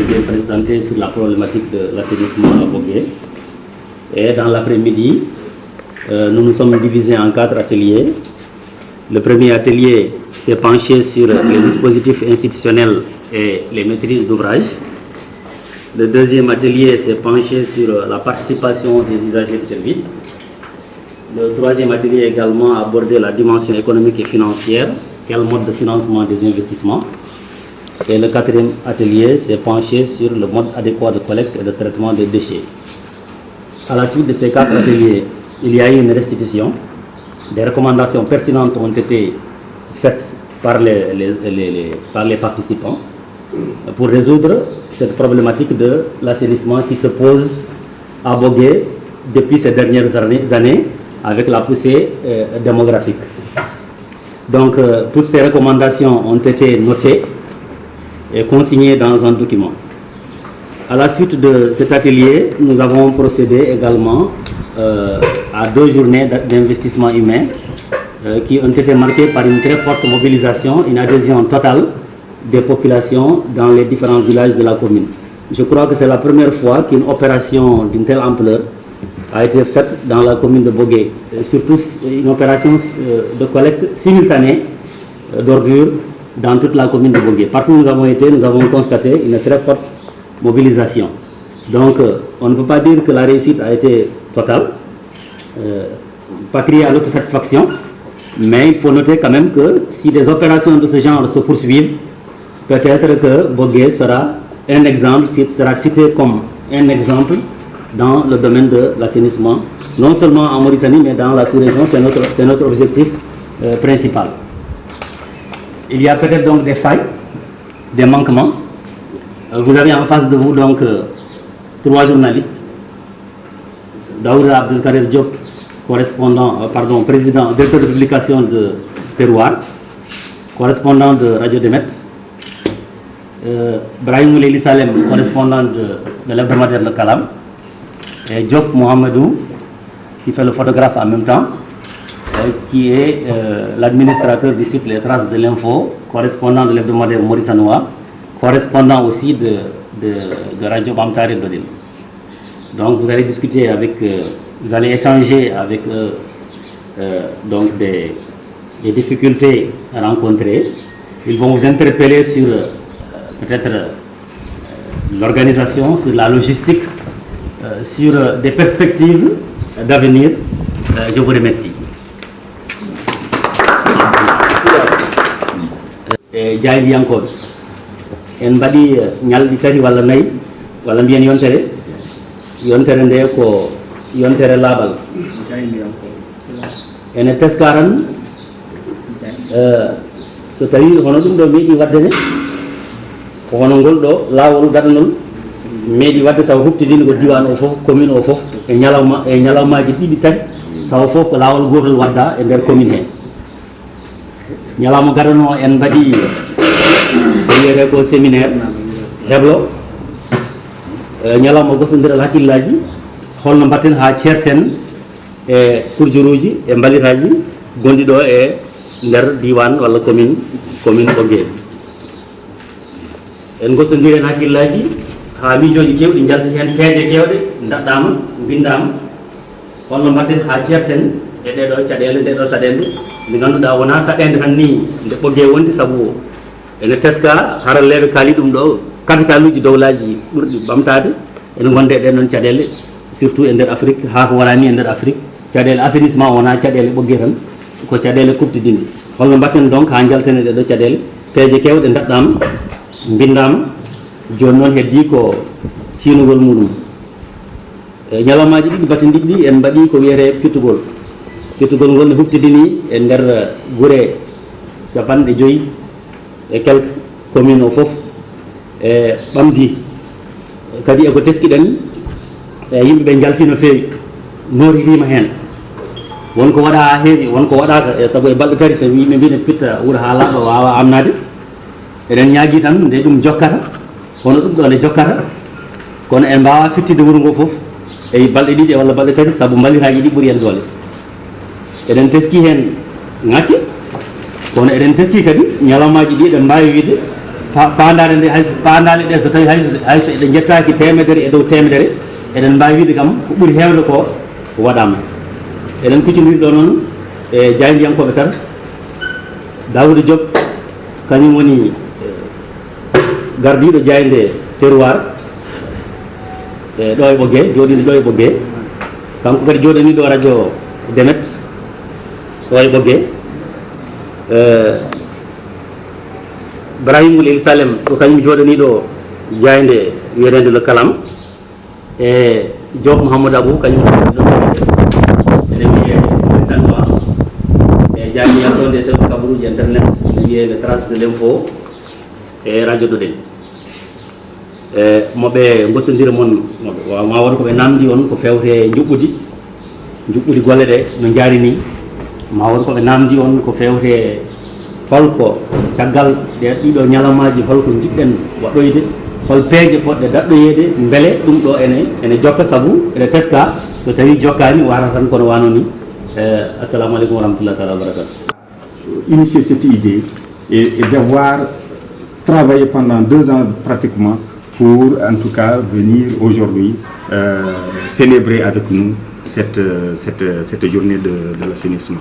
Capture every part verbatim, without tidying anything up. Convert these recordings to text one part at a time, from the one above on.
Bien présenté sur la problématique de l'assainissement à Bogué. Et dans l'après-midi, euh, nous nous sommes divisés en quatre ateliers. Le premier atelier s'est penché sur les dispositifs institutionnels et les maîtrises d'ouvrage. Le deuxième atelier s'est penché sur la participation des usagers de service. Le troisième atelier également a abordé la dimension économique et financière, quel mode de financement des investissements. Et le quatrième atelier s'est penché sur le mode adéquat de collecte et de traitement des déchets. À la suite de ces quatre ateliers, il y a eu une restitution. Des recommandations pertinentes ont été faites par les, les- les- les- par les participants pour résoudre cette problématique de l'assainissement qui se pose à Bogué depuis ces dernières années, années avec la poussée, euh, démographique. Donc, euh, toutes ces recommandations ont été notées et consignées dans un document. À la suite de cet atelier, nous avons procédé également, euh, à deux journées d'a- d'investissement humain, euh, qui ont été marquées par une très forte mobilisation, une adhésion totale des populations dans les différents villages de la commune. Je crois que c'est la première fois qu'une opération d'une telle ampleur a été faite dans la commune de Bogué, et surtout, euh, une opération, euh, de collecte simultanée, euh, d'ordures dans toute la commune de Bogué. Partout où nous avons été, nous avons constaté une très forte mobilisation. Donc, euh, on ne peut pas dire que la réussite a été totale. Euh, pas crier à l'autosatisfaction, mais il faut noter quand même que si des opérations de ce genre se poursuivent, peut-être que Bogué sera un exemple, si- sera cité comme un exemple dans le domaine de l'assainissement, non seulement en Mauritanie, mais dans la sous-région. C'est notre, c'est notre objectif, euh, principal. Il y a peut-être donc des failles, des manquements. Euh, vous avez en face de vous donc, euh, trois journalistes. Daouda Abdelkader Diop, correspondant, euh, pardon, président, directeur de publication de Terroir, correspondant de Radio Demet, euh, Brahim Ouleli Salem, correspondant de, de l'hebdomadaire Le Kalam, et Diop Mohamedou, qui fait le photographe en même temps, euh, qui est, euh, l'administrateur du site Les Traces de l'Info, correspondant de l'hebdomadaire Mauritanois, correspondant aussi de, de, de Radio Bamtare Dodin. Donc vous allez discuter avec, euh, vous allez échanger avec eux, euh, donc des, des difficultés rencontrées. Ils vont vous interpeller sur, euh, peut-être, euh, l'organisation, sur la logistique, euh, sur, euh, des perspectives d'avenir. Euh, je vous remercie. E jaayndiyankooɓe, en mbaɗi, eh, ñalɗi tati walla nayi, walla mbiyen yontere. Yontere nde ko yontere laaɓal. Ene teska tan, eh, so tawi hono ɗum ɗo meeɗi waɗde ne, ko hono ngol ɗo laawol gaɗanol meeɗi waɗde taw huɓtidini ko diiwaan o fof, commune o fof, e ñalawma, e ñalawmaaji ɗiɗi tati, tawa fof ko laawol gootol waɗda e nder commune he. Ñalawma gadano en mbaɗi ko wiyetee ko séminaire heblo, eh, ñalawma gosondiral hakkillaaji, holno mbatten haa ceerten e kurjuruuji e mbaliraaji gonɗi ɗo e nder diiwaan walla commune, commune Ɓoggee. En ngosondiri heen hakkillaaji haa miijooji keewɗi njalti heen, peeje keewɗe ndaɗɗaama, mbinndaama. Holno mbaɗten haa ceerten e ɗee ɗoo caɗeele, ndee ɗoo saɗeende nde ngannduɗaa wonaa saɗeende tan nii nde Ɓoggee wondi, sabu ene teska haralleeɓe kaali ɗum ɗo, kapitaaluuji dowlaaji ɓurɗi ɓamtaade ene ngonda e ɗeen ɗoon caɗeele, surtout e nder Afrik, haa ko waraani e nder Afrik. Caɗeele assainissement wonaa caɗeele Ɓoggee tan, ko caɗeele kuɓtidinɗe. Holno mbaɗten donc haa njalten e ɗee ɗoo caɗeele? Peeje keewɗe ndaɗɗaama, mbinndaama, jooni noon heddii ko ciynugol muɗum. E ñalawmaaji ɗiɗi batte ɗiɗi en mbaɗii ko wiyetee pittugol. Pittugol ngol ne huɓtidinii e nder gure capanɗe joyi e quelque commune o fof e ɓamdii. Kadi e ko teskiɗen, e yimɓe ɓe njaltii no feewi, nootitiima heen. Won ko waɗaa haa heewi, won ko waɗaaka, e sabu e balɗe tati, so yimɓe mbiyi ne pitta wuro haa laaɓa, waawa amnaade. Eɗen ñaagii tan nde ɗum jokkata, kono ɗum ɗo nde jokkata, kono en mbaawaa fittinde wuro ngoo fof e balɗe ɗiɗi walla balɗe tati, sabu mbaliraaji ɗi ɓuri en doole. Eɗen teskii heen ŋakki, kono eɗen teskii kadi ñalawmaaji ɗi eɗen mbaawi wiyde Fa- faandaare nde, hay so faandaale ɗe, so tawi hay so, hay so ɗe njettaaki teemedere e dow teemedere, eɗen mbaawi wiide kam ko ɓuri heewde ko waɗaama. Eɗen kuccondiri ɗo noon e jaayndiyankooɓe tan. Daawuda Diop, kañum woni, eh, gardiiɗo jaaynde Terroir, e ɗo e Ɓoggee, jooɗiiɗo ɗo e Ɓoggee. Kanko kadi jooɗaniiɗo radio Demet ɗo e Ɓoggee. Eh, Ibrahima Wul Salem ko kañum jooɗaniiɗo jaaynde wiyeteende Le Kalam. E Diop Mouhamadou Abou, kañum ene wiyee Tannoa. E jaayndiyankooɓe nde sewɓe kabaruuji internet, ene wiyee Les Traces de l'Info e radio Doɗen. E mo ɓe ngosondira mon, mo ɓe wa-, ma won ko ɓe namdi on ko fewte njuɓɓudi, njuɓɓudi golle ɗe no njaari ni. Ma won ko ɓe namdi on ko fewte holko caggal ɗe ɗiɗo ñalamaaji, holko njiɗɗen waɗoyde, hol peeje poɗɗe daɗɗoyeede, mbele ɗum ɗo ene, ene jokka, sabu ene teska, so tawi jokkaani wata tan kono wano ni. E, assalamu aleykum wa rahmatullahi taala wa barakatuh. Initier cette idée et, et d'avoir travaillé pendant deux ans pratiquement pour, en tout cas, venir aujourd'hui, euh, célébrer avec nous cette, euh, cette, euh, cette journée de, de l'assainissement.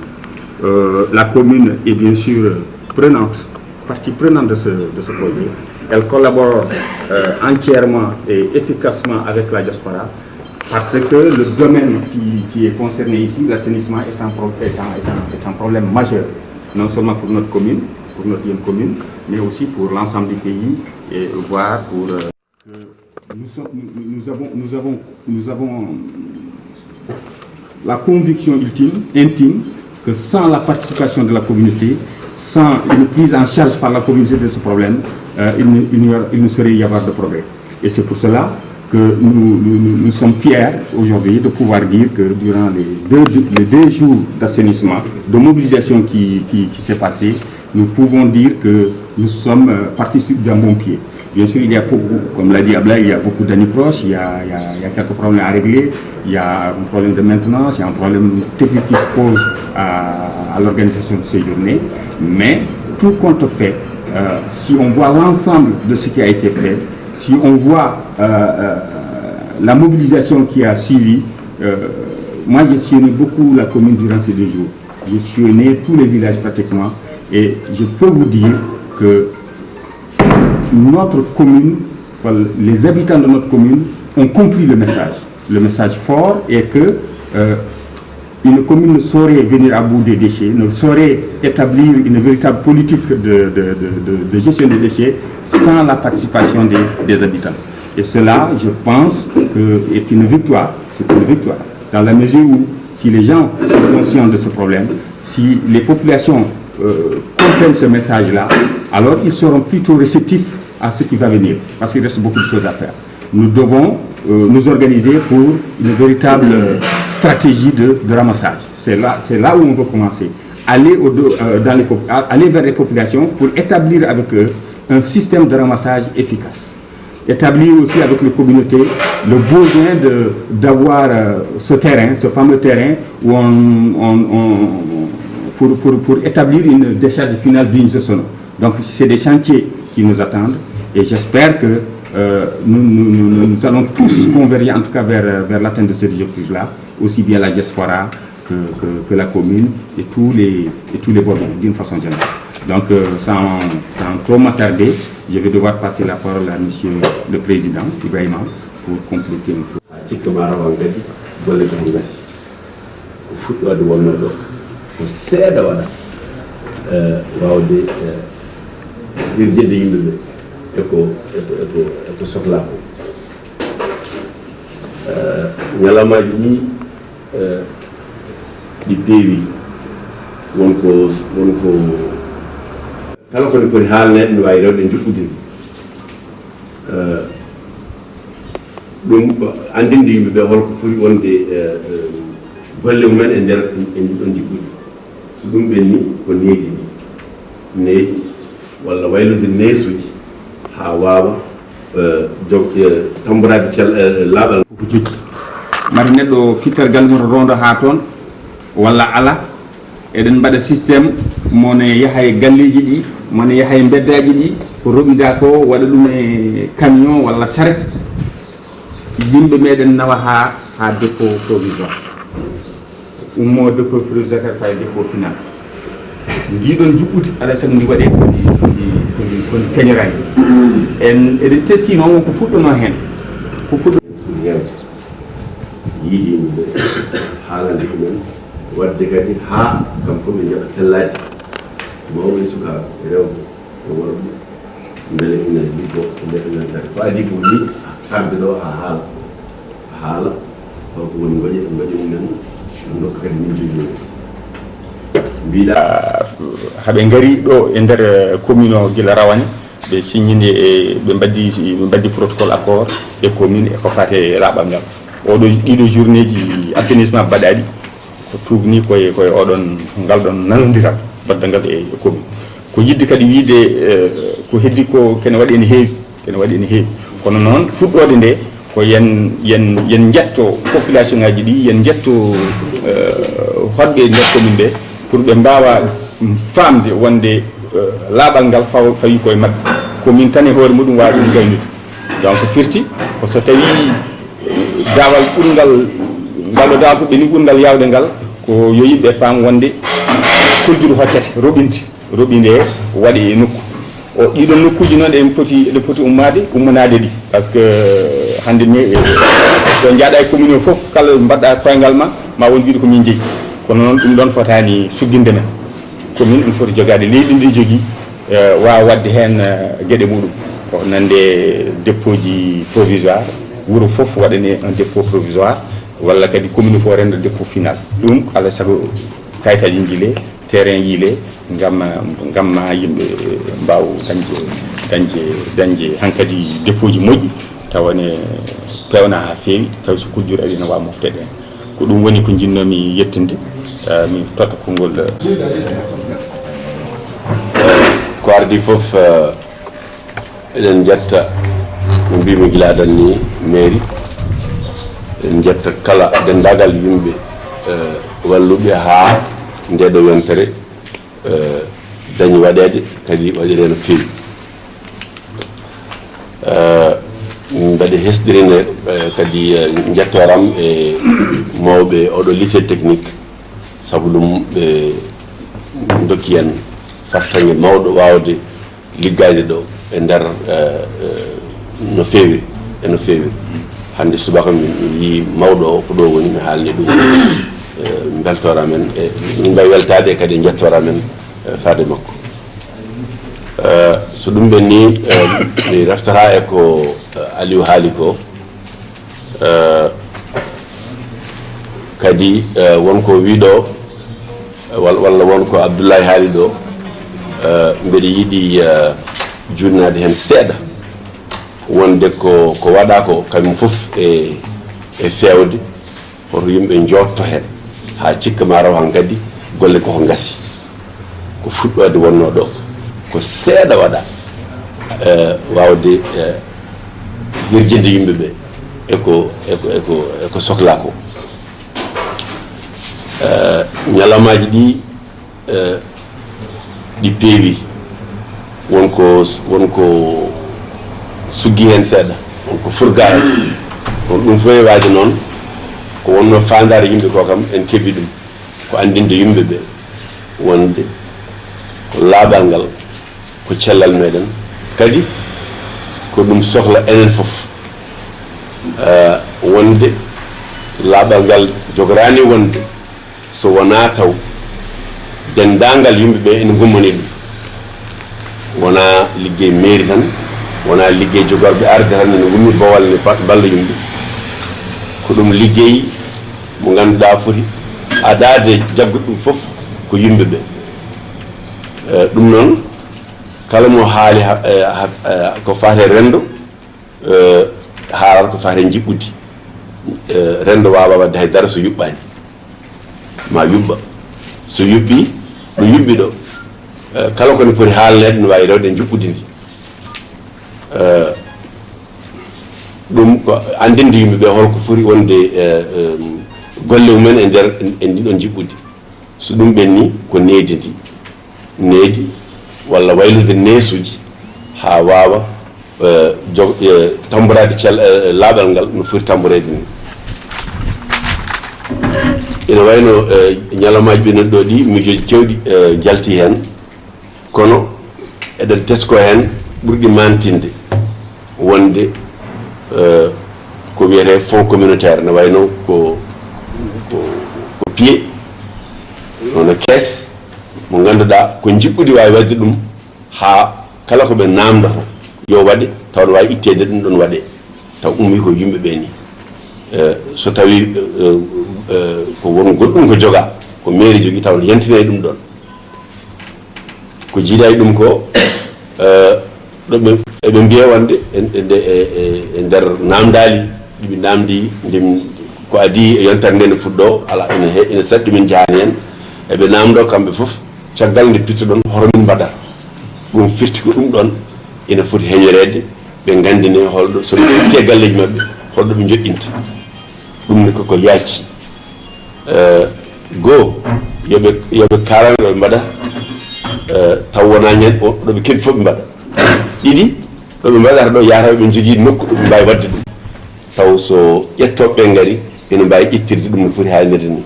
Euh, la commune est bien sûr prenante, partie prenante de ce, de ce projet. Elle collabore, euh, entièrement et efficacement avec la diaspora. Parce que le domaine qui, qui est concerné ici, l'assainissement, est un, pro- est un- est un- est un problème majeur, non seulement pour notre commune, pour notre deuxième commune, mais aussi pour l'ensemble du pays, et voire pour, euh, nous, sommes- nous- nous avons, nous avons, nous avons la conviction ultime, intime, que sans la participation de la communauté, sans une prise en charge par la communauté de ce problème, euh, il, ne, il n'y aura- il ne saurait y avoir de progrès. Et c'est pour cela que nous, nous- nous- nous sommes fiers aujourd'hui de pouvoir dire que durant les deux, les deux jours d'assainissement, de mobilisation qui, qui- qui s'est passée, nous pouvons dire que nous sommes, euh, partis sur d'un bon pied. Bien sûr, il y a beaucoup, comme l'a dit Ablaye, il y a beaucoup d'anicroches, il y a, il y a- il y a quelques problèmes à régler, il y a un problème de maintenance, il y a un problème technique qui se pose à, à l'organisation de ces journées. Mais tout compte fait, euh, si on voit l'ensemble de ce qui a été fait, si on voit, euh, euh, la mobilisation qui a suivi, euh, moi j'ai sillonné beaucoup la commune durant ces deux jours. J'ai sillonné tous les villages pratiquement et je peux vous dire que notre commune, les habitants de notre commune ont compris le message. Le message fort est que, euh, une commune ne saurait venir à bout des déchets, ne saurait établir une véritable politique de, de- de- de- de gestion des déchets sans la participation des, des habitants. Et cela, je pense, que est une victoire. C'est une victoire. Dans la mesure où, si les gens sont conscients de ce problème, si les populations, euh, comprennent ce message-là, alors ils seront plutôt réceptifs à ce qui va venir, parce qu'il reste beaucoup de choses à faire. Nous devons, euh, nous organiser pour une véritable, euh, stratégie de, de ramassage. C'est là, c'est là où on veut commencer. Aller, au, euh, dans les pop- a- aller vers les populations pour établir avec eux un système de ramassage efficace. Établir aussi avec les communautés le besoin de- d'avoir, euh, ce terrain, ce fameux terrain où on, on- on- pour, pour- pour établir une décharge finale digne de ce nom. Donc c'est des chantiers qui nous attendent et j'espère que, euh, nous, nous- nous- nous allons tous converger en tout cas vers, vers l'atteinte de cet objectif-là, aussi bien la diaspora que, que- que la commune et tous les, et tous les Bodoins d'une façon générale. Donc, euh, sans, sans trop m'attarder, je vais devoir passer la parole à Monsieur le Président Ibrahima pour compléter un peu. Haa cikka ma rawan kadi golle ɗe ko ngasi. Ko fuɗɗoode wonnoo ɗo, ko seeɗa waɗa, eh, waawde, eh, wirjinde yimɓe ɓe e ko, e ko, e ko, e ko sohlaa ko. Eh, ñalamaaji ɗi, eh, ɗi peewi, won ko, won ko, kala ko ne poti haalneede, ne waawi rewde e njuɓɓudi ndi. Eh, ɗum anndinde yimɓe ɓe holko foti wonde, eh, eh, golle mumen e nder e, e ɗiɗon njuɓɓudi. So ɗum ɓenni, ko needi ndi, needi walla waylude neesuuji haa waawa, eh, jog- eh, tammboraade cel- eh, laaɓal. Ko joggi. Mata neɗɗo fittargal mum to roondo haa toon, walla ala. Eɗen mbaɗa système mo ne yaha e galleeji ɗi, mo ne yaha e mbeddaaji ɗi, Ko roɓida ko, waɗa ɗum e camion walla charrette, yimɓe meɗen nawa ha ha dépôt provisoire, ummo dépôt provisoire kadi fayi dépôt final. Ndiɗon juɓɓudi alay sago ndi waɗe koni koni koni keñoraji. En eɗen teski noon wonko fuɗɗono hen, ko fuɗɗo Ɗum hewde yiide yimɓe ɓe, haalande ɗumen, waɗde kadi haa kam fof ɓe njaɓa tellaade, mawɓe e sukaaɓe, rewɓe e worɓe, mbele ina liggoo, mbele ina dara. Ko adii fof ni arde ɗo haa haala, haala holko woni ngoƴe, ngoƴe mumen, ndokka kadi min jogi mumen. Mbiɗa Haɓe ngari ɗo e nder commune o gila rawane, ɓe signini e ɓe mbaddi ɓe mbaddi protocole accord e commune e ko fate e laaɓal ngal. Oɗo ɗiɗo journée ji assainissement baɗaɗi ko tuugni koye koye oɗon ngal ɗon nanodiral baddangal e commune. Ko yidde kadi wiide ko heddi ko kene waɗi ene heewi, ene waɗi ene heewi. Kono noon fuɗɗode nde ko yen yen yen njetto population ngaji ɗi, yen njetto hoɗɓe e nder commune ɓe, pour ɓe mbawa famde wonde laaɓal ngal faw fawi koye maɓɓe. Ko min tan e hoore muɗum wawi ɗum gaynude. Donc firti ko so tawi daawal ɓurgal ngal ɗo daaltuɓe ni ɓurgal yawde ngal, ko yo yimɓe paam wonde kulture hoccete roɓinde, roɓinde waɗe e nokku. O ɗiɗon nokkuji noon eɗen poti eɗen poti ummaade ummanade ɗi, par ce que hande mi ɗo jaaɗa e commune o foof kala mbaɗɗa koyngal ma ma won mbiɗo ko min jeeyi. Kono noon ɗum ɗon fotani sugginde men. Commune ene foti jogaade leydi ndi jogii, wawa waɗde heen geɗe muɗum, ko nande dépôt ji provisoire, wuro fof waɗane un dépôt provisoire, walla kadi commune fof renda dépôt final. Ɗum alay sago kayitaji jiile, terrain yiile, ngam ngam ma yimɓe mbaw dañde dañde dañde hankadi dépôt ji moƴƴi, tawa ne pewna ha feewi, tawi so kujjure ari ne wawa mofteede heen. Ko ɗum woni ko njinnoomi yettinde. Mi totta konngol. Ko ardi fof, eɗen njetta, no mbimi gila adan ni, mairie. Eɗen njetta kala denndaangal yimɓe walluɓe haa ndeɗo yontere dañi waɗeede, kadi waɗireede no feewi. Mbeɗa hesɗirina kadi njettooram e mawɓe oɗo lycée technique, sabu ɗum ɓe ndokki en fartaŋŋe mawɗo waawde liggaade ɗo e nder no feewiri e no feewiri. Hannde subaka mi yii mawɗo o ko ɗo woni, mi haalni ɗum mbeltoora men e min mbawi weltaade kadi e njettoora men faade makko. So ɗum ɓenni, mi reftata e ko Aliou haali ko, kadi won ko wiɗo walla won ko Abdoulaye haali ɗo. Mbeɗa yiɗi junnade heen seeɗa, wonde ko ko waɗa ko kamum fof e e feewde, hoto yimɓe njooɗto heen haa cikka ma raw hankadi golle koko ngasi. Ko fuɗɗoode wonnoo ɗo, ko seeɗa waɗa waawde hirjinde yimɓe ɓe e ko e ko e ko e ko soklaa ko. Ñalawmaaji ɗi ɗi peewi, won ko won ko suggi heen seeɗa, won ko furga heen. Kono ɗum fof e waade noon, ko wonnoo faandaare yimɓe ko kam en keɓi ɗum, ko anndinde yimɓe ɓe wonde ko laaɓal ngal ko cellal meɗen, kadi ko ɗum sohla enen fof. Wonde laaɓal ngal jogoraani wonde so wonaa taw denndaangal yimɓe ɓe ene ngummanii ɗum. Wonaa liggey mairie tan, wonaa liggey jogorɓe arde tan ene ngummi bowal ne balla yimɓe. Ko ɗum liggey mo ngannduɗaa foti adaade jaggude ɗum fof ko yimɓe ɓe. Ɗum noon, kala mo haali ko faati e renndo, haalata ko faati e njiɓɓudi. Renndo waawaa waɗde hay dara so yuɓɓaani. Ma yuɓɓa. So yuɓɓii, ɗo yuɓɓi ɗo, kala ko ne poti haalneede ne waawi rewde e njuɓɓudi ndi. Ɗum ko anndinde yimɓe ɓe holko foti wonde golle mumen e nder e ndiɗon njiɓɓudi. So ɗum ɓenni, ko needi ndi, needi walla waylude neesuuji haa waawa, eh, jog-, eh, tammboraade cel-, eh, laaɓal ngal no foti tammboreede ni. Ina wayno, eh, ñalawmaaji ɓennuɗi ɗo ɗi, miijooji keewɗi, eh, njalti heen, kono eɗen tesko heen ɓurɗi maantinde wonde, eh, ko wiyetee fonds communautaire, ne wayno ko, ko, ko piye, wano kees mo ngannduɗaa ko njiɗɗude waawi waɗde ɗum, haa kala ko ɓe naamndata yo waɗe, taw no waawi itteede ɗum ɗoon waɗe, taw ummii ko yimɓe ɓee nii. Eh, so tawii, eh, eh, ko won goɗɗum ko jogaa, ko mairie jogii, taw no yantinee ɗum ɗoon. Ko jiidaa e ɗum ko, eh, ɗo ɓe, eɓe mbiya wonde e, e, e, e, e nder naamndaali ɗi ɓe naamndi, ndim ko adii e yontere nde, nde fuɗɗoo, ala, ene he-, ene saɗi ɗumen njahaani heen. Eɓe naamndoo kamɓe fof, caggal nde pittuɗon, hoto min mbaɗata. Ɗum firti ko ɗum ɗoon ene foti heñoreede, ɓe nganndinee holɗo, so ɓe itti e galleeji maɓɓe, holɗo ɓe njoɗɗinta. Ɗum ne koko yaaji. Eh, goo, yo ɓe, yo ɓe kaalano ɗo ɓe mbaɗa, eh, taw wonaa ñande o, ɗo ɓe keɓi fof ɓe mbaɗa. Ɗiɗi, ɗo ɓe mbaɗata ɗo, yaata ɓe njogii nokku ɗo ɓe mbaawi waɗde ɗum. Taw so ƴettooɓe ɓe ngari, ene mbaawi ƴettirde ɗum no foti haalirde ni.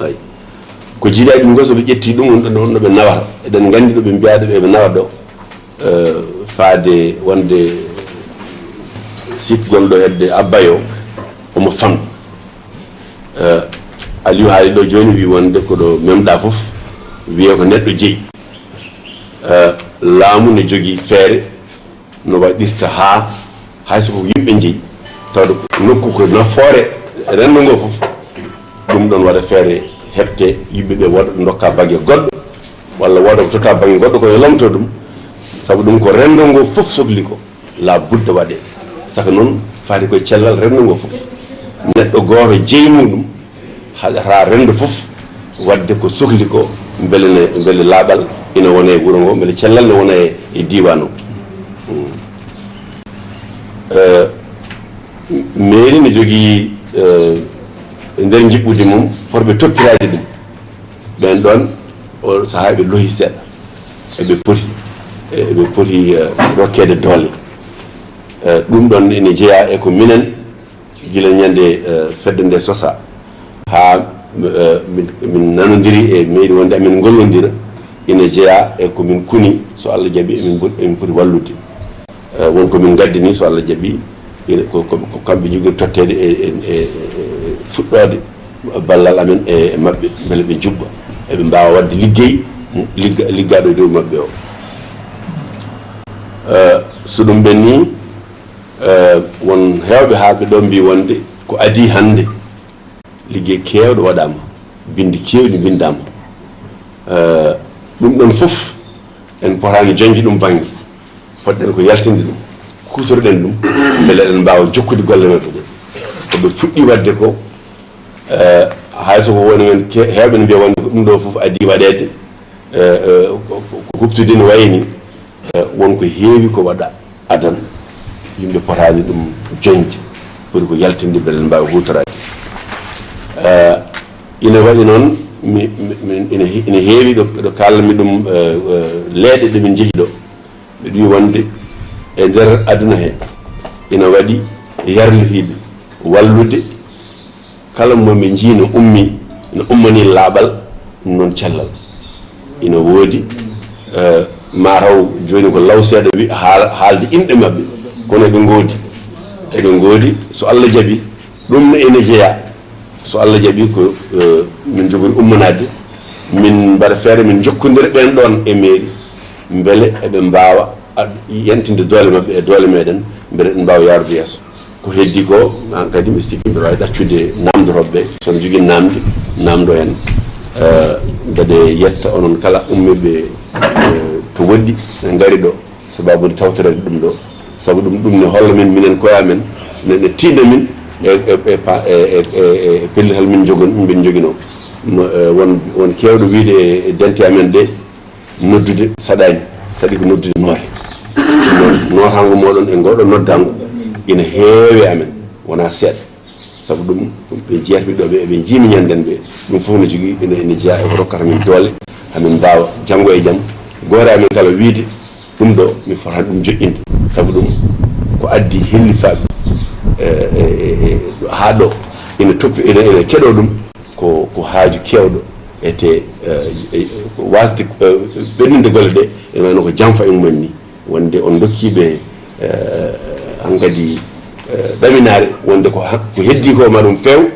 Ay. Ko jiidaa ɗum ko so ɓe ƴetti ɗum, won ɗo, won ɗo ɓe nawata. Eɗen nganndi ɗo ɓe mbiyaa ɗo ɓe nawa ɗo. Eh, faade wonde site gonɗo hedde Abbaye o, omo famɗi. Eh, Aliou haali ɗo jooni, wi wonde ko ɗo memɗa fof, wiye ko neɗɗo jeyi. Eh, laamu ne jogii feere no waɗirta haa hay so ko yimɓe njeyi, tawde ko nokku ko nafoore renndo ngo fof, ɗum ɗoon waɗa feere heɓte yimɓe ɓe, wooda ɗo ndokka bannge goɗɗo, walla wooda ko totta bannge goɗɗo, kono lomto ɗum, sabu ɗum ko renndo ngo fof sokli ko, la budda waɗe. Saka noon, fati koye cellal renndo ngo fof. Neɗɗo gooto jeyi muɗum, haɗata renndo fof waɗde ko sokli ko, mbele ne, mbele laaɓal ina wona e wuro ngo, mbele cellal ne wona e, e diiwaan o. Mm. Eh, mairie ne jogii, eh, e nder njiɓɓudi mum, fotɓe toppiraade ɗum. Ɓeen ɗoon, o sahaa eɓe lohi seeɗa. Eɓe poti, eɓe poti, eh, rokkeede doole. Eh, ɗum ɗoon ene jeyaa e ko minen, gila ñande, eh, fedde nde sosaa, haa, eh, min, min nanondiri e mairie wonde amin ngollondira, ene jeyaa e ko min kuni, so Allah jaɓi, emin mbot-, emin poti wallude. Eh, won ko min ngaddini, so Allah jaɓi, ene ko, ko, ko kamɓe njogori totteede e, e, e, e fuɗɗoode ballal amen e, e maɓɓe, mbele ɓe njuɓɓa, eɓe mbaawa waɗde liggey, ligga-, liggaaɗo e dow maɓɓe o. Eh, so ɗum ɓennii, eh, won heewɓe haalɓe ɗo mbii wonde ko adii hannde, liggey keewɗo waɗaama, binndi keewɗi mbinndaama. Eh, ɗum ɗoon fof, en potaani joñde ɗum bannge. Potɗen ko yaltinde ɗum, kuutorɗen ɗum, mbele eɗen mbaawa jokkude golle maɓɓe ɗe. Ko ɓe puɗɗii waɗde ko, eh, hay so ko woni men ke-, heewɓe ne mbiya wonde ko ɗum ɗo fof adii waɗeede, eh, eh, ko, ko, ko huɓtude no wayi ni, eh, won ko heewi ko waɗa adan. Yimɓe potaani ɗum joñde, poti ko yaltinde mbele eɗen mbaawa huutoraade. Eh, ina waɗi noon, mi, mi, mi, ina he-, ina heewi ɗo, ɗo kaalanmi ɗum, eh, eh, leeɗe ɗe min njehi ɗo. Mbiɗo wiya wonde e nder aduna he ina waɗi yarlihiiɓe wallude kala mo ɓe njii no ummi, no ummanii laaɓal, ɗum noon cellal. Ina woodi, eh, ma taw jooni ko law seeɗa wi-, haal-, haalde inɗe maɓɓe, kono eɓe ngoodi. Eɓe ngoodi, so Allah jaɓi, ɗum ne ene jeyaa. So Allah jaɓi ko, eh, min njogori ummanaade, min mbaɗa feere, min njokkondira ɓeen ɗoon e mairie, mbele eɓe mbaawa ad-, yantinde doole maɓɓe e doole meɗen, mbele eɗen mbaawa yaarude yeeso. Ko heddi ko, aan kadi, mi sikki mbiɗa waawi ɗaccude naamndotooɓe ɓe, so on njogii naamnde, naamndo heen. Eh, mbeɗe yetta onon kala ummiiɓe, eh, to woɗɗi, ne ngari ɗo, sababude tawtoreede ɗum ɗo. Sabu ɗum, ɗum ne holla min, minen koye amen, ne, ne tiinda min e, e, e pa-, e, e, e, e pellital min njogon-, min njoginoo. Mo, eh, won, won keewɗo wiyde e, e dente amen ɗe, noddude saɗaani, saɗi ko noddude noote. Ɗum noon, nootaango mooɗon e ngooɗoo noddaango ina heewi e amen, wonaa seeɗa. Sabu ɗum, ɓe jeetɓe ɗo ɓe, eɓe njiimi ñannden ɓe, ɗum fof no jogii, ene, ene jeyaa e ko rokkata min doole, hamin mbaawa janngo e jam, gooto e amen kala wiyde, Ɗum ɗo mi fotani ɗum joƴƴinde, sabu ɗum ko addi hellifaaɓe, e, e, e, e, haa ɗo ina toppi, ina, ina keɗoo ɗum, ko, ko haaju keewɗo e te, e, e, ko waasde, e, ɓenninde golle ɗe, ene wayno ko jamfa e mumen ni, wonde on ndokkiiɓe, e, hankadi, e, ɗaminaare, wonde ko ha-, ko heddii ko ma ɗum feew,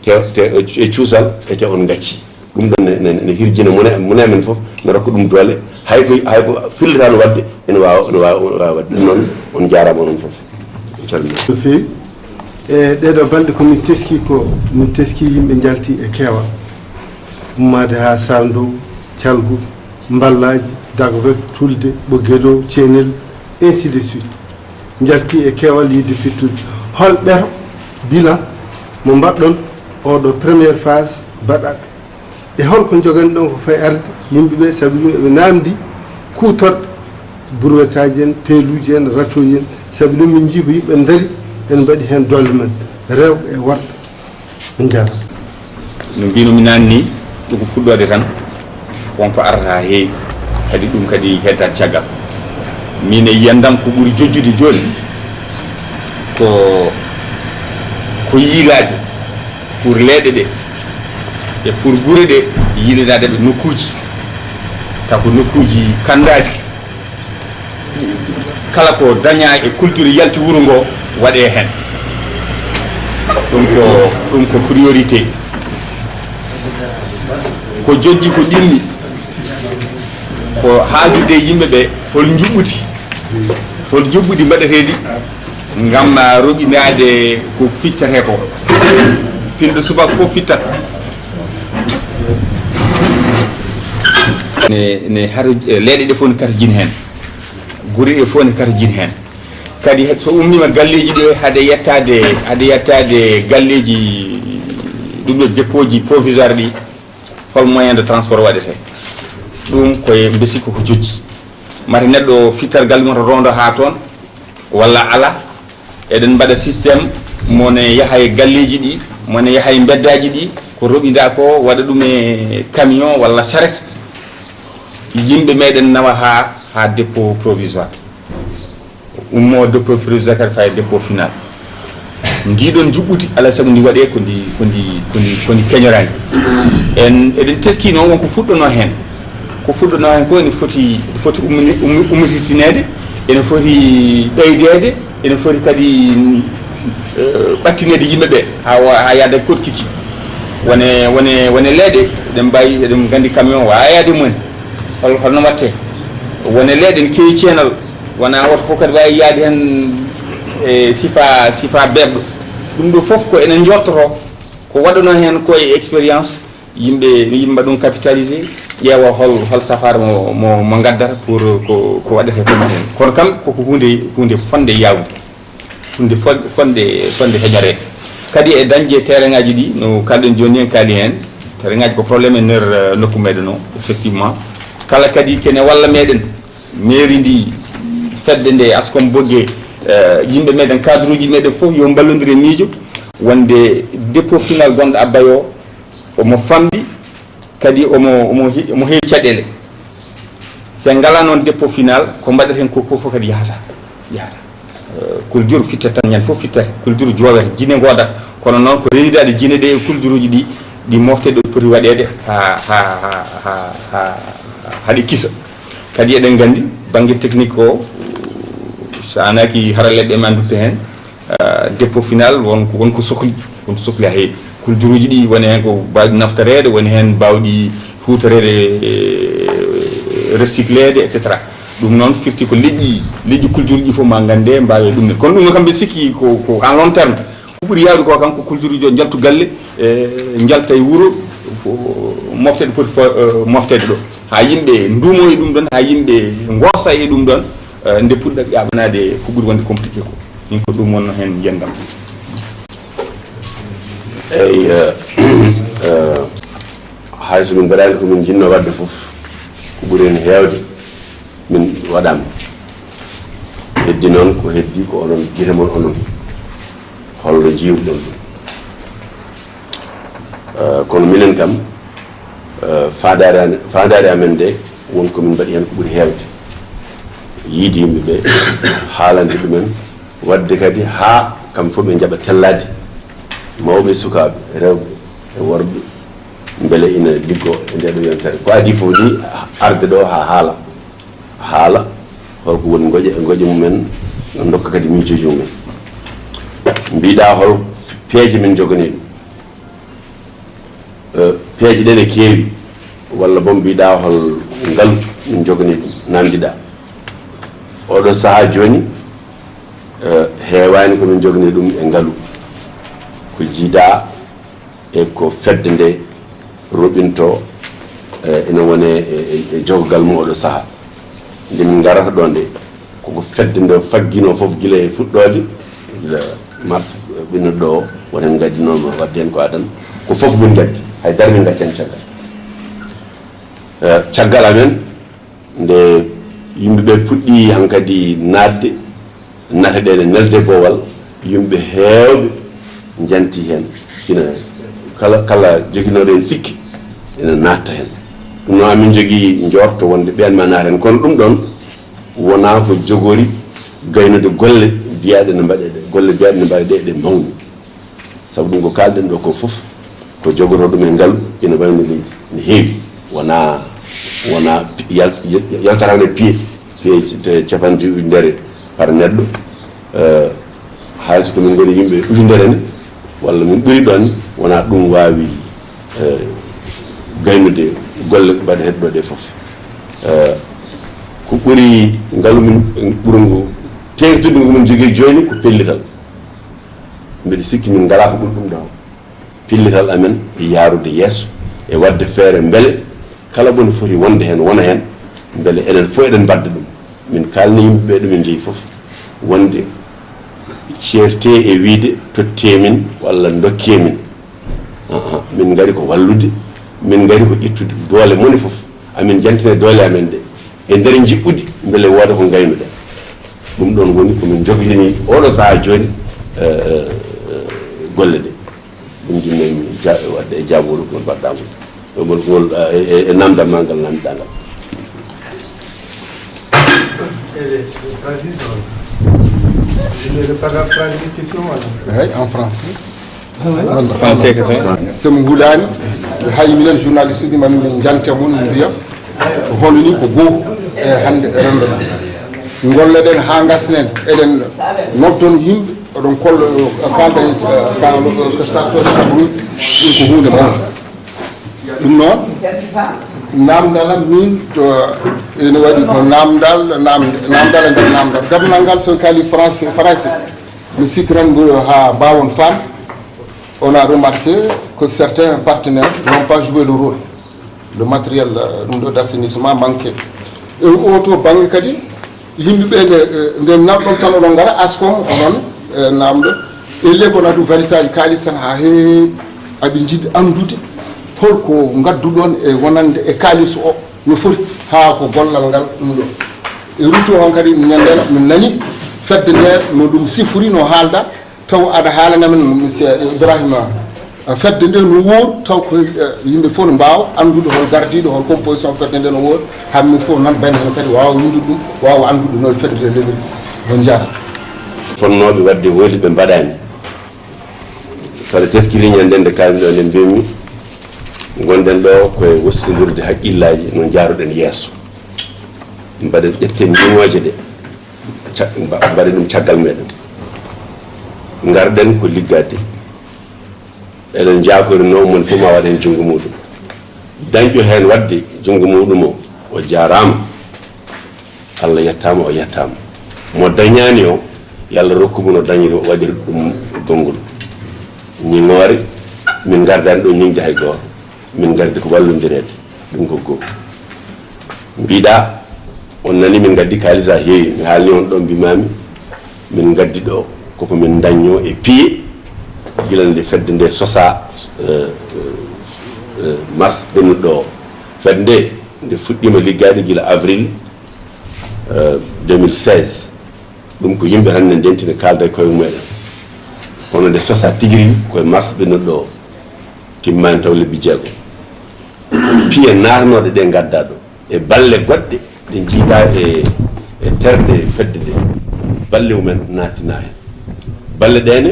te, te, e cuusal, e te on ngacci. Ɗum ɗon ne, ne, ne hirjina mone, mone men fof, ne rokka ɗum doole. Hay ko, hay ko fillata no waɗde, ene waawa, ene waawa, ene waawa waɗde. Ɗum noon, on njaaraama onon fof. On calminii. No feewi. E ɗee ɗoo balɗe ko min teski ko, min teski yimɓe njalti e keewal. Ummaade haa Sarndow, Calgu, Mballaaji, Dagvek, Tulde, Ɓoggee Dow, Ceenel, ainsi de suite. Njalti e keewal yiɗde fittude. Hol ɓeto bilan mo mbaɗɗon oo ɗoo première phase baɗaɗo? E holko njoganɗon ko fayi arde yimɓe ɓe, sabi ɗum eɓe naamndi kuutorɗe burwetaaji en, peeluuji en, ratooji en, sabi ɗum min njii ko yimɓe ndari, en mbaɗi heen doole men, rewɓe e worɓe. On njaaraama. No mbinomi naane ni, ɗum ko fuɗɗoode tan, won ko arata haa heewi, kadi ɗum kadi heddat caggal. Min e yiyandam ko ɓuri jojjude jooni ko, ko yiilaade pour leeɗe ɗe e pour gure ɗe, yiilanaaɗe ɓe nokkuuji, taw ko nokkuuji kanndaaɗi, kala ko dañaa e culture yalti wuro ngo waɗee heen. Ɗum ko, ɗum ko priorité. Ko jojji ko ɗimmi, ko haaldude e yimɓe ɓe hol njuɓɓudi, hol njuɓɓudi mbaɗeteeɗi ngam, ah, roɓinaade ko fittete ko. Pinɗo subaka fof fittat. Ne, ne hara, eh, leeɗe ɗe fof ne karjin heen. Gure ɗe fof ne karjin heen. Kadi he-, so ummiima galleeji ɗi, hade yettaade, hade yettaade galleeji ɗum ɗo dépôt ji provisoire ɗi, hol moyen de transport waɗetee? Ɗum koye mbe sikku ko jojji. Mate neɗɗo fittargal mum to rondo haa toon, walla ala. Eɗen mbaɗa système mo ne yaha e galleeji ɗi, mo ne yaha e mbeddaaji ɗi, ko roɓinda ko, waɗa ɗum e camion walla charrette. Yimɓe meɗen nawa haa, haa dépôt provisoire. Ummo dépôt provisoire kadi faya dépôt final. Ndi ɗon njuɓɓudi, alaa sago ndi waɗee ko ndi, ko ndi, ko ndi, ko ndi keñoraani. En, eɗen teski noon won ko fuɗɗonoo heen. Ko fuɗɗonoo heen ko ene foti, foti ummini-, ummi-, ummititineede, ene foti ɓeydeede, ene foti kadi, eh, ɓattineede yimɓe ɓe, haa wa-, haa yaada koɗkiki. Wone, wone, wone leeɗe, eɗen mbaawi, eɗen nganndi camion waawa yaade mumen. Hol-, holno waɗtee? Wone leeɗe ene keewi ceenal, wonaa woto fof kadi waawi yaade heen e sifa, sifa beeɓɗo. Ɗum ɗo fof ko enen njortotoo, ko waɗanoo heen ko e expérience, yimɓe, yimɓe mbaɗa ɗum capitalisé, ƴeewa hol, hol safaara mo, mo, mo ngaddata pour ko, ko waɗetee ko heen. Kono kam, koko huunde, huunde fotnde yaawde. Ɗum nde fon-, fonde, fonde heñoreede. Kadi e dañde terrain ŋaaji ɗi, no kaalɗen jooni en kaali heen, terrain ŋaaji ko problème e nder, eh, nokku meɗen o, effectivement. Kala kadi kene walla meɗen, mairie ndi, fedde nde, ASCOM Boggee, eh, yimɓe meɗen, cadre uji meɗen fof yo mballondir e miijo, wonde dépôt final gonɗo Abbaye o, omo famɗi, kadi omo, omo he-, omo heewi caɗeele. So en ngalaa noon dépôt final, ko mbaɗeten ko, ko fof kadi yahata, yahata. Eh, culture fittat tan, ñande fof fittat, culture joowata, jine ngoodat. Kono noon ko rewidaade jine ɗe e culture uji ɗi, ɗi mofte ɗo poti waɗeede haa, haa, haa, haa, haa, haa ɗe kisa. Kadi eɗen nganndi bannge technique o, so a naaki haralleeɓe ma ndutte heen, ah, dépôt final won ko, won ko sokli, won ko sokli haa heewi. Culture uji ɗi woni heen ko baawɗi naftoreede, woni heen baawɗi huutoreede, eh, recycleede, et cetera. Ɗum noon firti ko leƴƴi, leƴƴi culture ji fof ma ngannde mbaawe ɗum ne. Kono ɗum kam mbe sikki ko, ko en long terme. Ko ɓuri yaawde ko kam ko culture ji o njaltu galle, eh, njalta e wuro, ko mofte ɗe poti fo-, eh, mofteede ɗo. Haa yimɓe nduumo e ɗum ɗon, haa yimɓe ngoosa e ɗum ɗon, eh, nde puɗɗa ƴaɓanaade ko ɓuri wonde compliqué ko. Min ko ɗum wonno heen njiyam. Eyi, eh, eh, hay so min mbaɗaani ko min njinnoo waɗde fof, ko ɓuri heen heewde min waɗaama. Heddi noon ko heddi ko onon gite mon onon. Holno njiiruɗon ɗum? Eh, kono minen kam, eh, faandaare an-, faandaare amen nde won ko min mbaɗi heen ko ɓuri heewde. Yiide yimɓe ɓe, haalande ɗumen, waɗde kadi haa kamɓe fof ɓe njaɓa tellaade, mawɓe e sukaaɓe, rewɓe e worɓe, mbele ina liggoo e ndee ɗoo yontere. Ko adii fof ni arde ɗoo haa haala, haala holko woni ngoƴe, ngoƴe mumen, ndokka kadi miijooji mumen. Mbiɗa hol peeje min njoganii ɗum. Eh, peeje ɗe ne keewi, walla boom mbiɗa hol ngalu min njoganii ɗum, naamndiɗa. Oɗo sahaa jooni, eh, heewaani ko min njoganii ɗum e ngalu. Ko jiidaa e ko fedde nde roɓinto, eh, ina wone e, e, e jogogal mum oɗo sahaa. Nde min ngarata ɗo nde, koko fedde nde fagginoo fof gila e fuɗɗoode, gila mars ɓennuɗo o, won heen ngaddinooma waɗde heen ko adan. Ko fof min ngaddi, hay dara min ngaccaani caggal. Eh, caggal amen, nde yimɓe ɓe puɗɗi hankadi naatde, nate ɗe ne nelde boowal, yimɓe heewɓe njanti heen. Ina kala, kala joginooɗo heen sikke, ina naatta heen. Ɗum noon, amin njogii njoorto wonde ɓeen ma naat heen. Kono ɗum ɗoon wonaa ko jogori gaynude golle biyaaɗe no mbaɗe ɗe, golle biyaaɗe no mbaɗe ɗe, ɗe mawni. Sabu ɗum ko kaalɗen ɗo ko fof, ko jogotoo ɗum e ngalu, ina wayno leydi, ne heewi. Wonaa, wonaa pi-, yal-, yaltata e piye, piye te capanɗe ujunere par neɗɗo. Eh, hay so ko min ngoni yimɓe ujunere ne, walla min ɓuri ɗoon, wonaa ɗum waawi, eh, gaynude golle mbaɗeteeɗe ɗo ɗe fof. Eh, ko ɓuri ngalu min, ɓurngu teeŋtude ngu min njogii jooni ko pellital. Mbeɗa sikki min ngalaa ko ɓuri ɗum ɗo. Pellital amen e yahrude yeeso e waɗde feere mbele kala mo ne foti wonde heen, wona heen, mbele enen fof eɗen mbadda ɗum. Min kaalni yimɓe ɓe ɗo min njeyi fof, wonde ceerte e wiyde tottee min walla ndokkee min. Ahan, min ngari ko wallude, min ngari ko ƴettude doole moni fof. Amin njantina doole amen ɗe e nder njiɓɓudi, mbele wooda ko ngaynuɗen. Ɗum ɗoon woni ko min njogitini oɗo sahaa jooni, eh, eh, eh, golle ɗe. Ɗum jinnomi ja-, waɗde e jaabuwol ngol mbaɗɗaa ngol. Ngol, ngol, eh, e, e namdal ma ngal namdiɗaa ngal. Eɗe, Francis, on. Eɗe, eɗe, par la Francis, question, walla? Eeyi, en français. Français kese. So mi hulaani, hay minen journaliste uji, ma min njante mon, mbiya, ko hono ni ko goo e hannde e renndo. Ngolleɗen haa ngasnen, eɗen noddon yimɓe, oɗon kollo, kaalda e, kaalda ko sa-, ko sabruuji, ɗum ko huunde mawde. Ɗum noon, naamndal am min to, ene waɗi ko naamndal, naam-, naamndal e nder naamndal. Gardinal ngal, so en kaali français, français, mi sikki tan mbo haa mbaawon faam. On a remarqué que certains partenaires n'ont pas joué le rôle. Le matériel, euh, ɗum ɗo d'assainissement manqué. E oo to bannge kadi, yimɓe ɓe nde, eh, nde nanɗon tan oɗon ngara, ASCOM, onon, eh, naamɗo. Elle ko nadu valisaaji kaalis tan haa heewi, aɓe njiɗi anndude holko ngadduɗon e wonande e kaalis o no foti haa ko gollal ngal ɗum ɗo. E retour on kadi, minen nden min nani fedde nde no ɗum sifori, no haalda, taw aɗa haalana men, monsieur Ibrahima, fedde nde no woori, taw ko, eh, yimɓe fof no mbaawa anndude hol gardiiɗo, hol composition fedde nde no woori, haa min fof nan bane heen kadi waawa winndude ɗum, waawa anndude no fedde nde leliri. On njaaraama. Fonnooɓe waɗde hooli ɓe mbaɗaani. Saɗa teskiri ñande nde kaalmi ɗo nde mbiymi, ngonɗen ɗo ko e wostondirde haqqillaaji no njaaruɗen yeeso. Mbaɗen ƴetten ñiŋooje ɗe, ca-, mba-, mbaɗen ɗum caggal meɗen. Ngarɗen ko liggaade. Eɗen njaakorinoo, moni fof ma waɗ heen junngo muuɗum. Dañɗo heen waɗde junngo muuɗum o, o jaaraama. Allah yettaama, o yettaama. Mo dañaani o, yo Allah rokku mo no dañiri o, waɗira ɗum konngol. Ñiŋoore, min ngardaani ɗo ñiŋde hay gooto. Min ngardi ko wallondireede. Ɗum ko goo. Mbiɗa, on nani min ngaddi kaalis haa heewi. Mi haalni on ɗo, mbimami, min ngaddi ɗo koko min dañño e piye, gila nde fedde nde sosa, eh, eh, eh, mars ɓennuɗo o. Fedde nde, nde fuɗɗiima liggaade gila avril, eh, deux mille seize. Ɗum ko yimɓe tan ne ndenti, ne kaalda e koye mumen. Kono nde sosa tigi rigi ko e mars ɓennuɗo o, timmaani taw lebbi jeego. Piye naatanooɗe ɗe ngadda ɗo, e balle goɗɗe ɗe njiida e, E terɗe fedde nde, balle mumen naattinaa heen. Balle ɗee ne,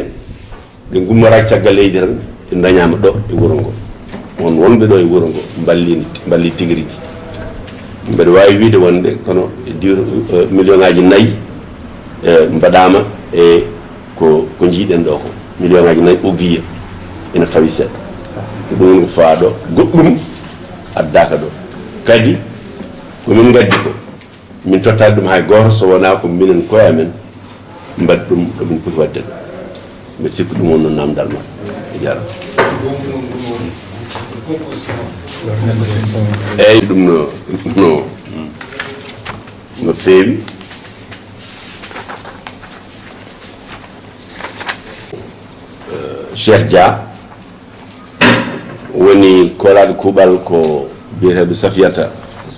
ɗe ngummoraaki caggal leydi tan, ɗe ndañaama ɗo e wuro ngo. Won wonɓe ɗo e wuro ngo mballii, mballii tigi rigi. Mbeɗa waawi wiyde wonde kono e diw-, eh, million ŋaaji nayi, eh, mbaɗaama e ko, ko njiiɗen ɗo ko. Million ŋaaji nayi ogiya ina fawi seeɗa. Ko ɗum woni ko fawaa ɗo. Goɗɗum addaaka ɗo. Kadi ko min ngaddi ko, min tottaade ɗum hay gooto so wonaa ko minen koye amen mbaɗi ɗum ɗo min poti waɗde ɗo. Mbeɗa sikki ɗum wonno naamndal ma. A jaaraama. Eeyi, ɗum no, no, no feewi. Eh, Cheikh Dia woni koolaaɗo kuuɓal ko biyeteeɗo Safiyata,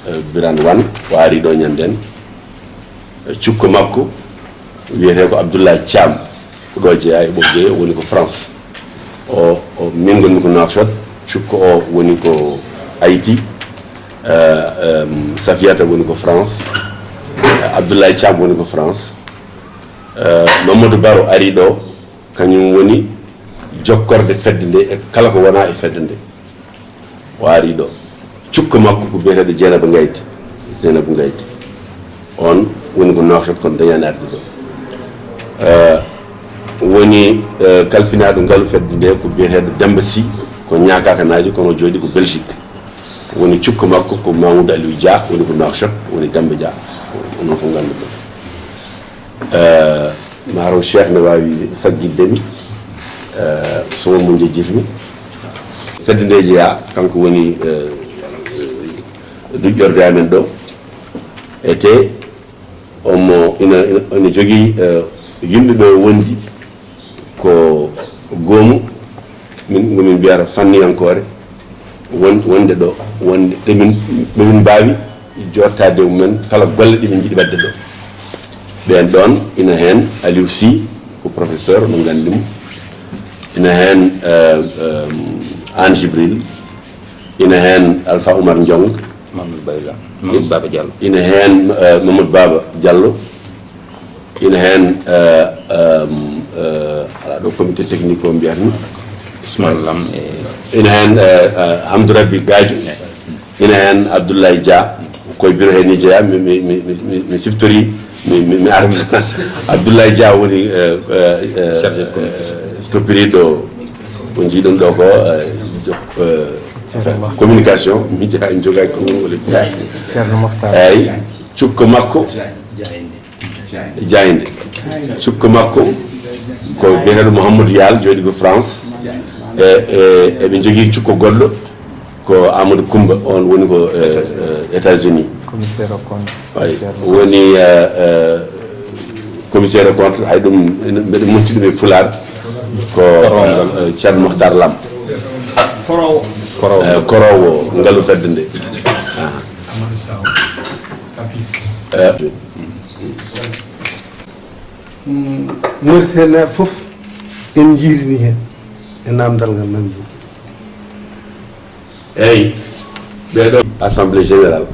eh, Birane Wane, o ari ɗo ñanden. Eh, cukko makko wiyetee ko Abdoulaye Thiam, ko ɗo jeyaa e Ɓoggee, woni ko France. O, o, min ngonmi ko Nouakchott, cukko o woni ko Haïti, eh, em, Safiyata woni ko France, eh, Abdoulaye Thiam woni ko France. Eh, Mamadou Baro ari ɗo, kañum woni jokkorde fedde nde e kala ko wonaa e fedde nde. O ari ɗo. Cukko makko ko biyeteeɗo Jeynaba Ngaydi. Jeynaba Ngaydi. On woni ko Nouakchott kono dañaani arde ɗo. Eh, woni, eh, kalfinaaɗo ngalu fedde nde ko biyeteeɗo Demba Sy, ko ñaakakanaajo kono o jooɗi ko Belgique. Woni cukko makko ko Mamoudou Aliou Dia, woni ko Nouakchott, woni Demba Dia. Onon fof nganndu ɗum. Eh, Maro Cheikh ne waawi saggitde mi, eh, so won mo njejjitmi. Fedde nde jeyaa, kanko woni, eh, duƴƴorde amen ɗo. Ete omo ina, ina, ina jogii, eh, yimɓe ɓe o wondi ko goomu, min, ngo min mbiyata fanniyankoore, won-, wonde ɗo, wonde ɗe min, ɓe min mbaawi jooɗtaade e mumen kala golle ɗe min njiɗi waɗde ɗo. Ɓeen ɗoon ina heen Aliou Sy, ko professeur, oɗon nganndi mo. Ina heen, eh, eh, Anne Jibril, ina heen Alpha Oumar Ndiong, Mamadou Baba Diallo. Mamadou Baba Diallo. Ina heen, eh, Mamadou Baba Diallo. Ina heen, eh, em, eh, alaa ɗo comité technique o mbiyatmi. Ousmane Lam e ina heen, eh, eh, Hamdou Rabbi Gadio. Ina heen Abdoulaye Dia. Koye bureau heen ni jeyaa, mi, mi, mi, mi, mi, mi siftori, mi, mi, mi arta. Abdoulaye Dia woni, eh, eh, eh, chargé de communication. Eh, toppiriiɗo ko njiiɗon ɗo ko, eh, jo-, eh, Ceerno Makhtar. Communication, mi jeyaa, mi jogaaki konngol woni. Ceerno Makhtar. Eeyi, cukko makko. Jaaynde. Cukko makko ko biyeteeɗo Mouhamadou Yal, jooɗi ko France. E, e, eɓe njogii cukko goɗɗo ko Amadou Koumba, on woni ko, e, e, États-Unis. Commissaire au compte. Eeyi, woni, e, e, commissaire au compte, hay ɗum, mbeɗa monti ɗum e Pulaar. Ko, e, e, Ceerno Mokhtar Lam. Koroowo. Koroowo. E, koroowo ngalu fedde nde. Ah. Eh, Mm, Mauritanie fof en njiirini heen e naamndal ngal nan ɗum. Eeyi, ɓeeɗo Assemblée Générale,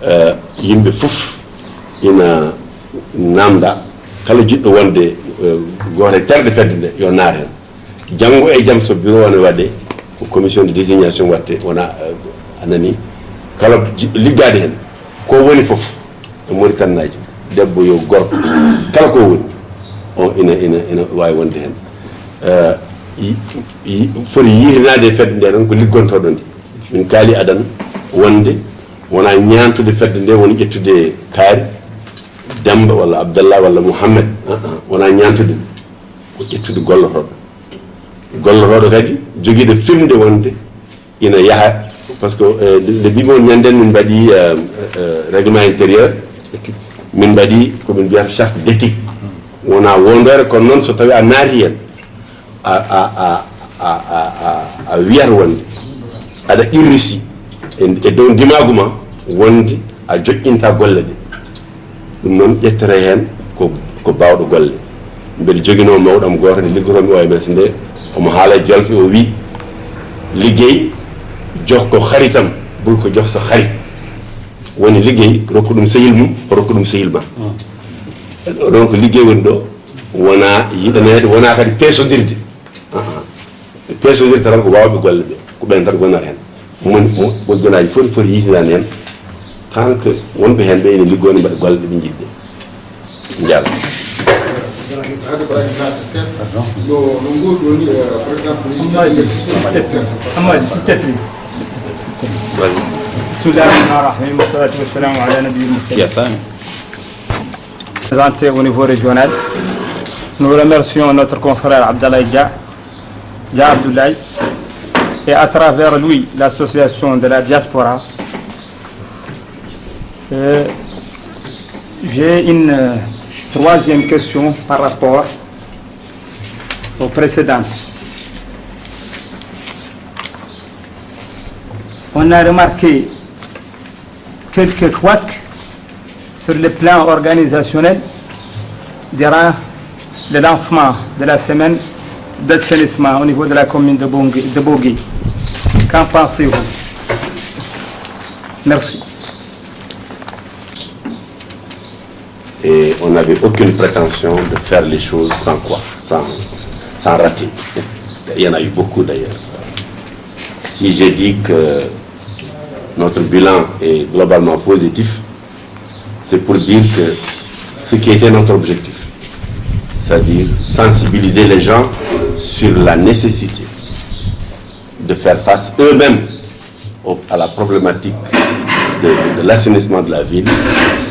eh, yimɓe fof ina naamnda, kala jiɗɗo wonde, eh, gooto e terɗe fedde nde, yo naar heen. Janngo e jam so bureau o ne waɗe, ko commission de désignation waɗte, wona, eh, a nani, kala jiɗɗo liggaade heen, ko woni fof, e Mauritanie naajo, debbo yo gorko, kala ko woni, on ina, ina, ina waawi wonde heen. Eh, yi-, yi-, foti yiitanaade e fedde nde tan ko liggontooɗo nde. Min kaali adan wonde wona ñaantude fedde nde, woni ƴettude kaari, Demba walla Abdallah walla Mouhamed, ah, ah, wona ñaantude. Ko ƴettude gollotooɗo. Gollotooɗo kadi jogiiɗo firnde wonde ina yaha, par ce que, eh, nde, nde mbimi on ñanden min mbaɗi, eh, eh, règlement intérieur, min mbaɗi ko min mbiyata charte d'éthique. Wona wondoore, kono noon so tawi a naati heen, a, a, a wiyata wonde aɗa qirrisi e, e dow ndimaagu ma wonde a joƴƴinta golle ɗe. Ɗum noon, ƴettete heen ko, ko baawɗo golle. Mbeɗa joginoo mawɗo am gooto nde liggotoomi O M S nde, omo haala e jolfe, o wii, "Liggey, jox ko xaritam, bul ko jox sa xarit." Woni liggey, rokku ɗum sehil mum, rokku ɗum sehil ma. Ɗon ko liggey woni ɗo, wona yiɗaneede, wona kadi peesondirde. Aa, peesondirde tan ko waawɓe golle ɓe, ko ɓeen tan gonata heen. Mon, mon, mon jonaaji fof ne foti yiitinaade heen, tant que wonɓe heen ɓe ene liggoo, ne mbaɗa golle ɗe ɓe njiɗi ɗe. Njaal. Hade Ibrahim Naata seeɗa. No, no ngol ɗo ni, eh, par exemple, Hamadi, Hamadi, si tati. Bismillahi rahmani rahim. Wassalatu wassalamu ala nabiyil mursalin. Présenté au niveau régional. Nous remercions notre confrère Abdallah Dia, Dia Abdoulaye, et à travers lui, l'association de la diaspora. Euh, j'ai une, euh, troisième question par rapport aux précédentes. On a remarqué quelques couacs sur le plan organisationnel durant le lancement de la semaine d'assainissement au niveau de la commune de Bangui, de Bangui. Qu'en pensez-vous ? Merci. Et on n'avait aucune prétention de faire les choses sans quoi, sans, sans rater. Il y en a eu beaucoup d'ailleurs. Si j'ai dit que notre bilan est globalement positif, c'est pour dire que ce qui était notre objectif, c'est-à-dire sensibiliser les gens sur la nécessité de faire face eux-mêmes au- à la problématique de, de- de l'assainissement de la ville,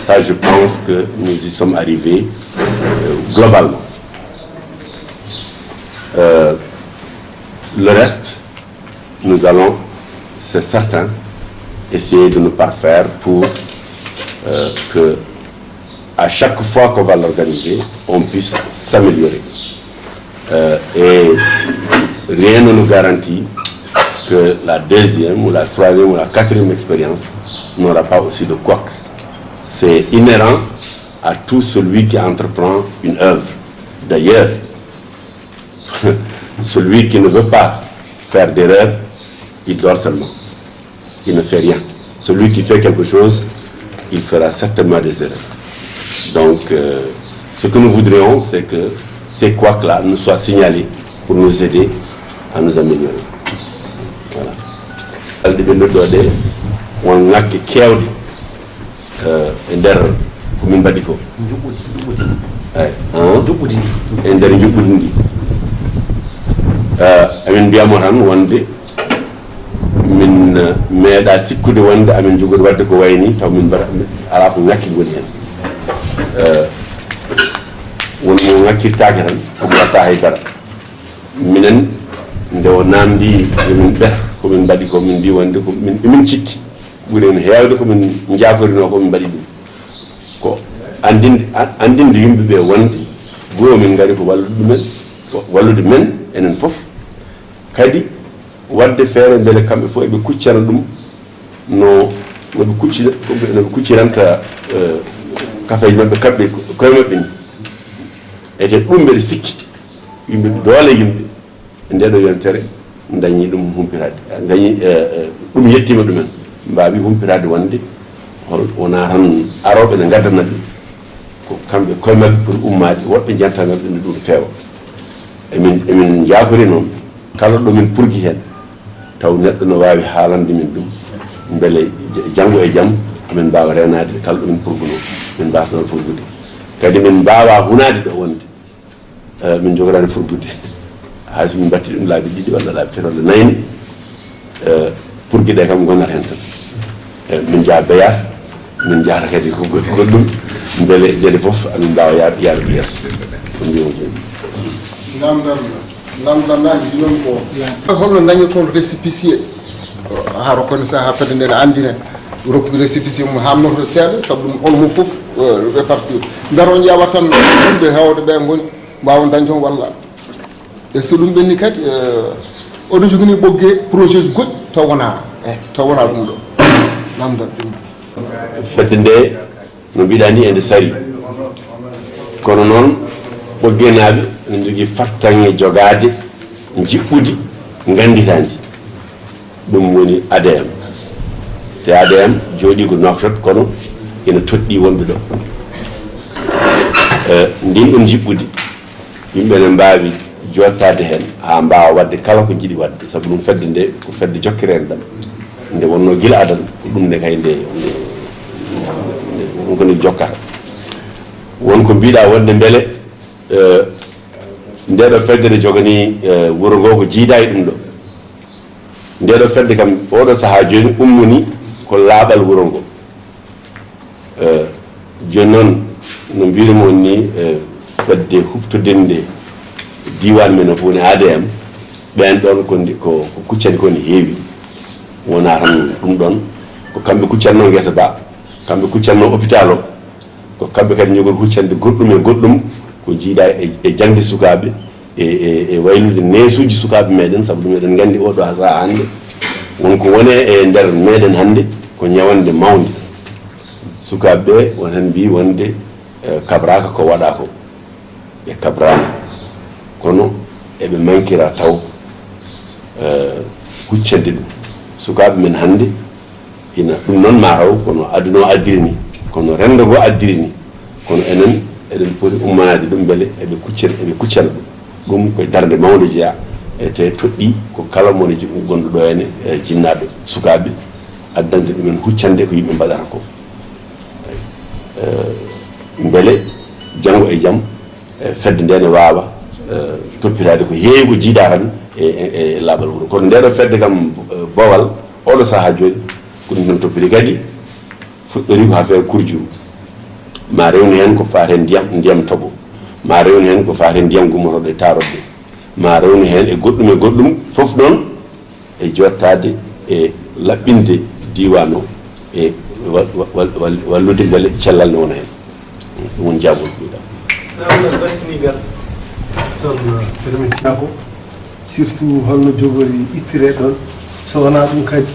ça, je pense que nous y sommes arrivés, euh, globalement. Euh, le reste, nous allons, c'est certain, essayer de nous parfaire pour, euh, que à chaque fois qu'on va l'organiser, on puisse s'améliorer. Euh, et rien ne nous garantit que la deuxième ou la troisième ou la quatrième expérience n'aura pas aussi de couacs. C'est inhérent à tout celui qui entreprend une œuvre. D'ailleurs, celui qui ne veut pas faire d'erreur, il dort seulement. Il ne fait rien. Celui qui fait quelque chose, il fera certainement des erreurs. Donc, euh, ce que nous voudrions, c'est que ces couacs-là nous soient signalés pour nous aider à nous améliorer. Voilà. Alɗi ɓe noddo ɗe, won ŋakke keewɗe, eh, e nder ko min mbaɗi ko. Njuɓɓudi, njuɓɓudi. Eyi, ah? Njuɓɓudi ndi. E nder njuɓɓudi ndi. Eh, emin mbiyamo tan wonde min, eh, meeɗa sikkude wonde amin jogori waɗde ko wayi ni, taw min mbaɗa, alaa ko ŋakki ngoni heen. Eh, won mo ŋakkirtaake tan, ko mo watta hay dara. Minen, nde o namdi, emin ɓer, ko min mbaɗi ko, min mbi wonde ko min, emin cikki. Ɓuri en heewde ko min njaakorinoo ko min mbaɗi ɗum. Ko anndinde, an-, anndinde yimɓe ɓe wonde goo min ngari ko wallude ɗumen, ko wallude men, enen fof. Kadi waɗde feere mbele kamɓe fof eɓe kuccana ɗum no, no ɓe kucci-, no ɓe kucciranta, eh, kafeeje maɓɓe kamɓe koye maɓɓe ni. Ete ɗum mbeɗa sikki yimɓe, doole yimɓe, e nde ɗo yontere, dañi ɗum humpitaade, dañi, eh, eh, ɗum yettiima ɗumen, mbaawi humpitaade wonde hol, wonaa tan arooɓe ne ngaddana ɓe, ko kamɓe koye maɓɓe ɓuri ummaade, woɓɓe njantaa maɓɓe nde ɗum feewa. Emin, emin njaakori noon, kala ɗo min purgi heen, taw neɗɗo no waawi haalande min ɗum, mbele j-, janngo e jam, amin mbaawa reenaade kala ɗo min purgunoo, min mbaasa ɗoon furgude. Kadi min mbaawaa hunaade ɗo wonde, eh, min njogoraani furgude. Hay so min mbaɗti ɗum laabi ɗiɗi walla laabi tati walla nayi ni, eh, purgi ɗe kam ngonat heen tan. Eh, min njaha beyaat, min njahata kadi ko go-, goɗɗum, mbele geɗe fof amin mbaawa yaar-, yaarude yeeso. Ko mbiyumi jooni. Namdal, namdal naange ɗi noon ko holno dañoton récépissé? Haa rokkoyno sahaa fedde nde ne anndine, rokkuɓe récépissé mum haamnoto seeɗa, sabu ɗum on mum fof, eh, répartir. Mbiyata on ƴeewa tan yimɓe heewɓe ɓe ngoni, mbaawa dañde toon walla? E so ɗum ɓenni kadi, eh, oɗon njoganii Ɓoggee projet ji goɗɗi taw wonaa, eh, taw wonaa ɗum ɗo. Namdal ɗum. Fedde nde, no mbiɗa ni, ende sari. Kono noon, Ɓoggeenaaɓe ene njogii fartaŋŋe jogaade njiɓɓudi ngannditaandi. Ɗum woni A D M. Yaade am jooɗii ko Nouakchott, kono ina toɗɗii wonɓe ɗo. Eh, ndin ɗum jiɓɓudi, yimɓe ne mbaawi jooɗtaade heen haa mbaawa waɗde kala ko njiɗi waɗde, sabu ɗum fedde nde ko fedde jokkere enɗam. Nde wonnoo gila adan, ko ɗum nde kay nde, nde, nde, ko nde jokkata. Won ko mbiɗa wonde mbele, eh, nde ɗo fedde nde joganii, eh, wuro ngo ko jiidaa e ɗum ɗo. Nde ɗo fedde kam, oɗo sahaa jooni ummoni ko laaɓal wuro ngo. Eh, jooni noon, no mbiymi on ni, eh, fedde huɓtodinde diiwaan men o fof ne A D M, ɓeen ɗoon ko ndi-, ko, ko kuccani ko ne heewi. Wonaa tan ɗum ɗoon, ko kamɓe kuccanno ngesa ba, kamɓe kuccanno hôpital o, ko kamɓe kadi njogori huccande goɗɗum e goɗɗum, ko jiidaa e, e jaŋde sukaaɓe, e, e, e waylude neesuuji sukaaɓe meɗen, sabu ɗum eɗen nganndi oɗo haa sahaa hannde, won ko woni e nder meɗen hannde ko ñawannde mawnde. Sukaaɓe ɓe, won heen mbiyi wonde, eh, kabraaka ko waɗaa ko. Ɓe kabraama. Kono eɓe mankira taw, eh, huccande ɗum. Sukaaɓe men hannde, ina ɗum noon ma taw, kono aduna o addiri ni, kono renndo ngo addiri ni, kono enen eɗen poti ummanaade ɗum mbele eɓe kuccana, eɓe kuccana ɗum. Ɗum koye darnde mawnde jeyaa, e te toɗɗii ko kala mone ji-, gonɗo ɗo henne, e jinnaaɓe, sukaaɓe, addande ɗumen huccande ko yimɓe mbaɗata ko. Eh, mbele janngo e jam, eh, fedde nde ne waawa, eh, toppitaade ko heewi ko jiidaa tan e, e, e laaɓal wuro. Kono nde ɗo fedde kam, eh, Bowal, oɗo sahaa jooni, ko ɗum tan toppiti kadi, fuɗɗori ko affaire kurjuru. Ma rewni heen ko faati heen ndiyam, ndiyam toɓo. Ma rewni heen ko faati heen ndiyam gummotooɗo e taarorde. Ma rewni heen e goɗɗum e goɗɗum, fof noon e jooɗtaade e laɓɓinde diiwaan o e wal-, wal-, wal-, wallude mbele cellal ne wona heen. Ɗum woni jaabol mbiɗa. Ɗum no beltinigal. Son permitiako, surtout holno jogori ittire ɗon, so wonaa ɗum kadi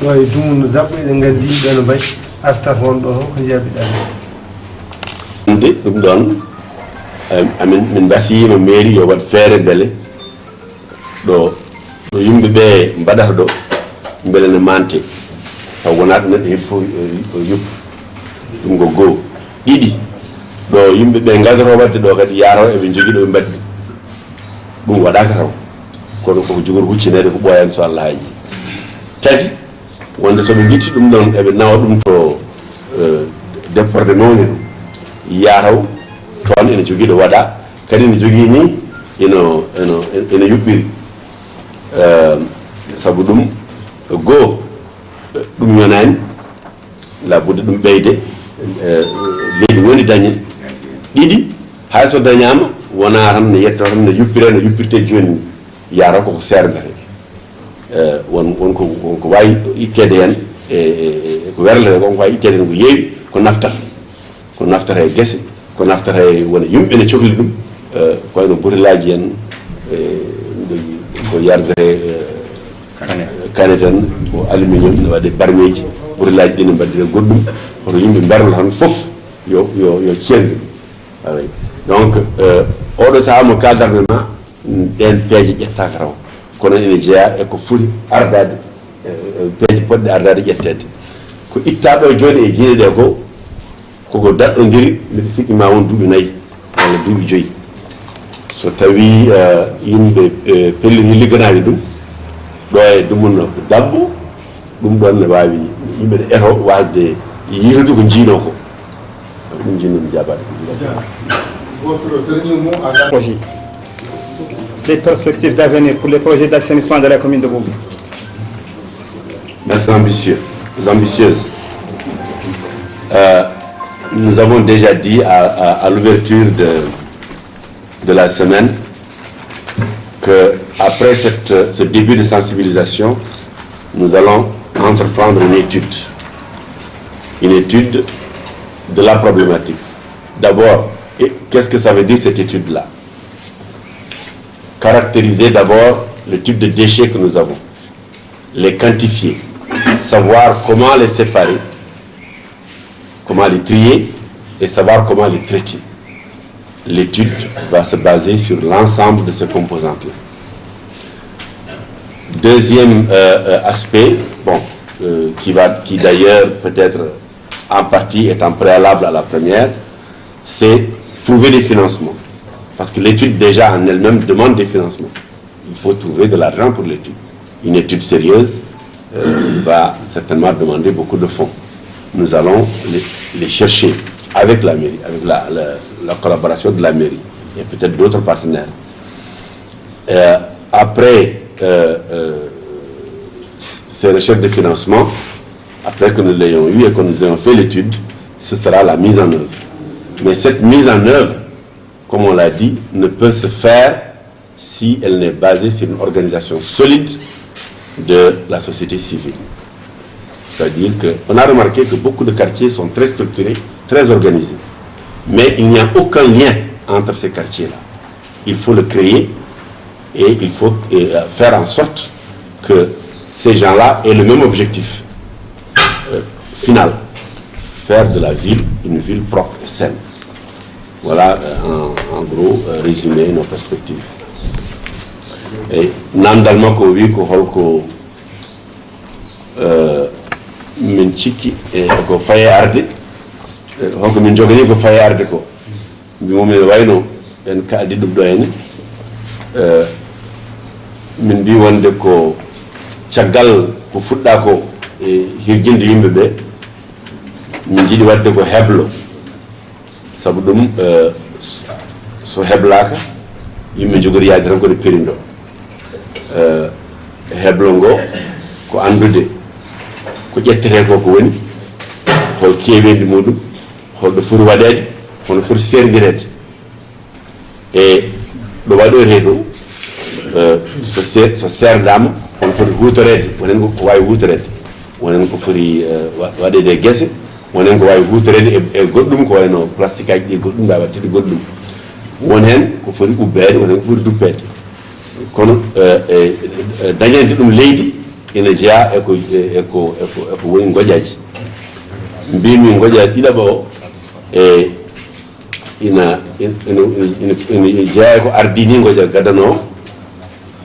ɗo e dumunna daɓɓo eɗen nganndi yimɓe no mbayi artat won ɗo ko jaabiɗaa. Ɗum de, ɗum ɗon, em, amin min mbasiyima mairie yo waɗ feere mbele ɗo, ɗo yimɓe ɓe mbaɗata ɗo, mbele ne mante. Taw wonaa ɗum neɗɗo heɓi fof, eh, o yuppi. Ɗum ko goo. Ɗiɗi, ɗo yimɓe ɓe ngadoro waɗde ɗo kadi yaaro eɓe njogii ɗo ɓe mbaɗi ɗum. Ɗum waɗaaka taw. Kono koko jogori huccineede ko ɓooyan so Allah haaji. Tati, wonde so ɓe ngitti ɗum ɗon, eɓe nawa ɗum to, eh, département mawni ɗum. Yaa taw, toon ene jogii ɗo waɗa, kadi ene jogii ni, eno, eno, eno yuɓɓiri. Eh, sabu ɗum, goo, ɗum yonaani, labudde ɗum ɓeyde, eh, leydi woni dañe. Ɗiɗi, hay so dañaama, wonaa tan ne yetto tan ne yuppiree no yuppirtee jooni ni. Yaara koko seerdere. Eh, won, won ko, won ko waawi itteede heen, e, e, e ko werlere ko, won ko waawi itteede heen ko heewi, ko naftata. Ko naftata e gese, ko naftata e wona yimɓe ne cokli ɗum, eh, ko wayno butelaaji en, eh, ko yardere, eh, kanet en, ko aluminium, ne waɗe barmeeji, butelaaji ɗi ne mbaɗire goɗɗum, kono yimɓe mberlo tan fof yo, yo, yo ceendu. Ah oui. Donc, eh, oɗo sahaa mo kaaldarmi ma, ɗeen peeje ƴettaaka taw. Kono ene jeyaa e ko foti ardaade, eh, eh, peeje potɗe ardaade ƴetteede. Ko ittaa ɗo jooni e jeyɗe ɗe ko, koko daɗɗondiri, mbiɗa sikki ma won duuɓi nayi walla duuɓi joyi. So tawii, eh, yimɓe, eh, pelliti ligganaade ɗum, ɗo e dumunna ko dabbo, ɗum ɗoon ne waawi yimɓe ne eto waasde yiitude ko njiinoo ko. Ɗum njiɗmi jaabaade ko njiɗmi. Votre dernier mot à la projet. Les perspectives d'avenir pour les projets d'assainissement de la commune de Bougou. Merci, ambitieux, ambitieuse. Euh, nous avons déjà dit à, à, à l'ouverture de, de la semaine que, après cette, ce début de sensibilisation, nous allons entreprendre une étude, une étude de la problématique. D'abord, et qu'est-ce que ça veut dire, cette étude-là ? Caractériser d'abord le type de déchets que nous avons, les quantifier, savoir comment les séparer, comment les trier et savoir comment les traiter. L'étude va se baser sur l'ensemble de ces composantes-là. Deuxième, euh, euh, aspect, bon, euh, qui va, qui d'ailleurs peut-être en partie étant préalable à la première, c'est trouver des financements. Parce que l'étude déjà en elle-même demande des financements. Il faut trouver de l'argent pour l'étude. Une étude sérieuse euh, va certainement demander beaucoup de fonds. Nous allons les, les chercher avec la mairie, avec la, la, la collaboration de la mairie et peut-être d'autres partenaires. Euh, après euh, euh, ces recherches de financement, après que nous l'ayons eu et que nous ayons fait l'étude, ce sera la mise en œuvre. Mais cette mise en œuvre, comme on l'a dit, ne peut se faire si elle n'est basée sur une organisation solide de la société civile. C'est-à-dire qu'on a remarqué que beaucoup de quartiers sont très structurés, très organisés. Mais il n'y a aucun lien entre ces quartiers-là. Il faut le créer et il faut euh, faire en sorte que ces gens-là aient le même objectif euh, final, faire de la ville une ville propre et saine. Voilà euh, en, en gros euh, résumé nos perspectives. Eyyi, namdal makko o wi ko holko euh, min cikki e ko faye arde, euh, holko min jogani ko faye arde ko. Mbimomi no wayno en kaadi ɗum ɗo henne. Eh, min mbi wonde ko caggal ko fuɗɗa ko e hirjinde yimɓe ɓe, min jiɗi wadde ko heblo. Sabu ɗum eh, so heblaka, yimɓe jogori yaade tan ko ɗe perindo. Eh, heblo ngo ko anndude ko ƴettete ko ko woni, hol kewendi muɗum, holɗo foti waɗeede, hono foti serdireede. E ɗo waɗoyte to eh, so se- so serdama, hono foti hutoreede, wonen ko ko wawi hutoreede, wonen ko foti eh, wa- waɗeede e gese, wonen ko wawi hutoreede e, e goɗɗum ko wayno plastique aji ɗi, goɗɗum mbawi waɗtede goɗɗum. Won hen ko foti ubbeede, won hen ko foti duppeede. Kono eh, eh, eh, dañande ɗum leydi ina jeeya e ko e ko e ko e ko woni ngoƴaji. Mbimi ngoƴa ɗiɗaɓa o e ina ina ina ina jeeya ko ardini ngoƴa gadano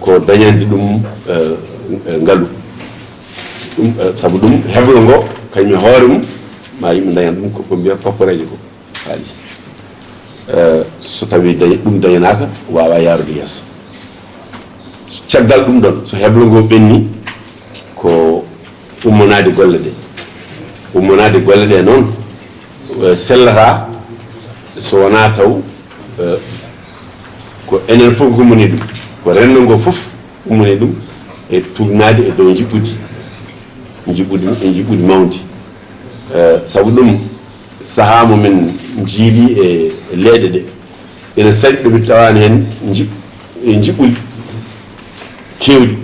ko dañande ɗum eh, eh, ngalu. Ɗum eh, sabu ɗum heblo ngo kañum e hoore mum ma yimɓe dañan ɗum ko ko mbiya kopporeeje ko. Haalis. Eh, so tawi dañ- ɗum dañanaaka, waawaa yaarude yeeso. Caggal ɗum ɗon, so heblo ngo ɓenni, ko ummanaade golle ɗe. Ummanaade golle ɗe noon eh, sellata so wonaa taw eh, ko enen fof gummani ɗum, ko renndo ngo fof ummani ɗum e tuugnaade e dow njiɓɓudi, njiɓɓudi e njiɓɓudi mawndi. Eh, sabu ɗum, sahaa mo min njiili e leyɗe ɗe, ina saɗi ɗo mi tawaani heen njiɓ e njiɓɓuli keewɗi,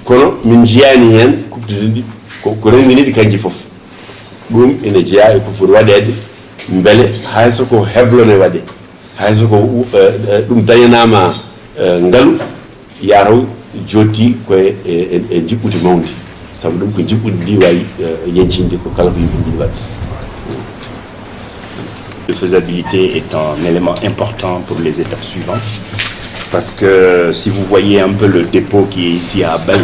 kono min njiyaani heen kuɓtidinɗi ko ko renndiniɗi kañji fof. Ɗum ina jeyaa e ko foti waɗeede mbele hay so ko heblo ne waɗee, hay so ko eh, eh, ɗum dañanaama eh, ngalu, yataw jooɗti koye e, e, e njiɓɓudi mawndi. Sabu ɗum ko njiɓɓudi ndi wawi eh, yeñcinde ko kala ko yimɓe njiɗi waɗde. De faisabilité est un élément important pour les étapes suivantes. Parce que si vous voyez un peu le dépôt qui est ici à Baye,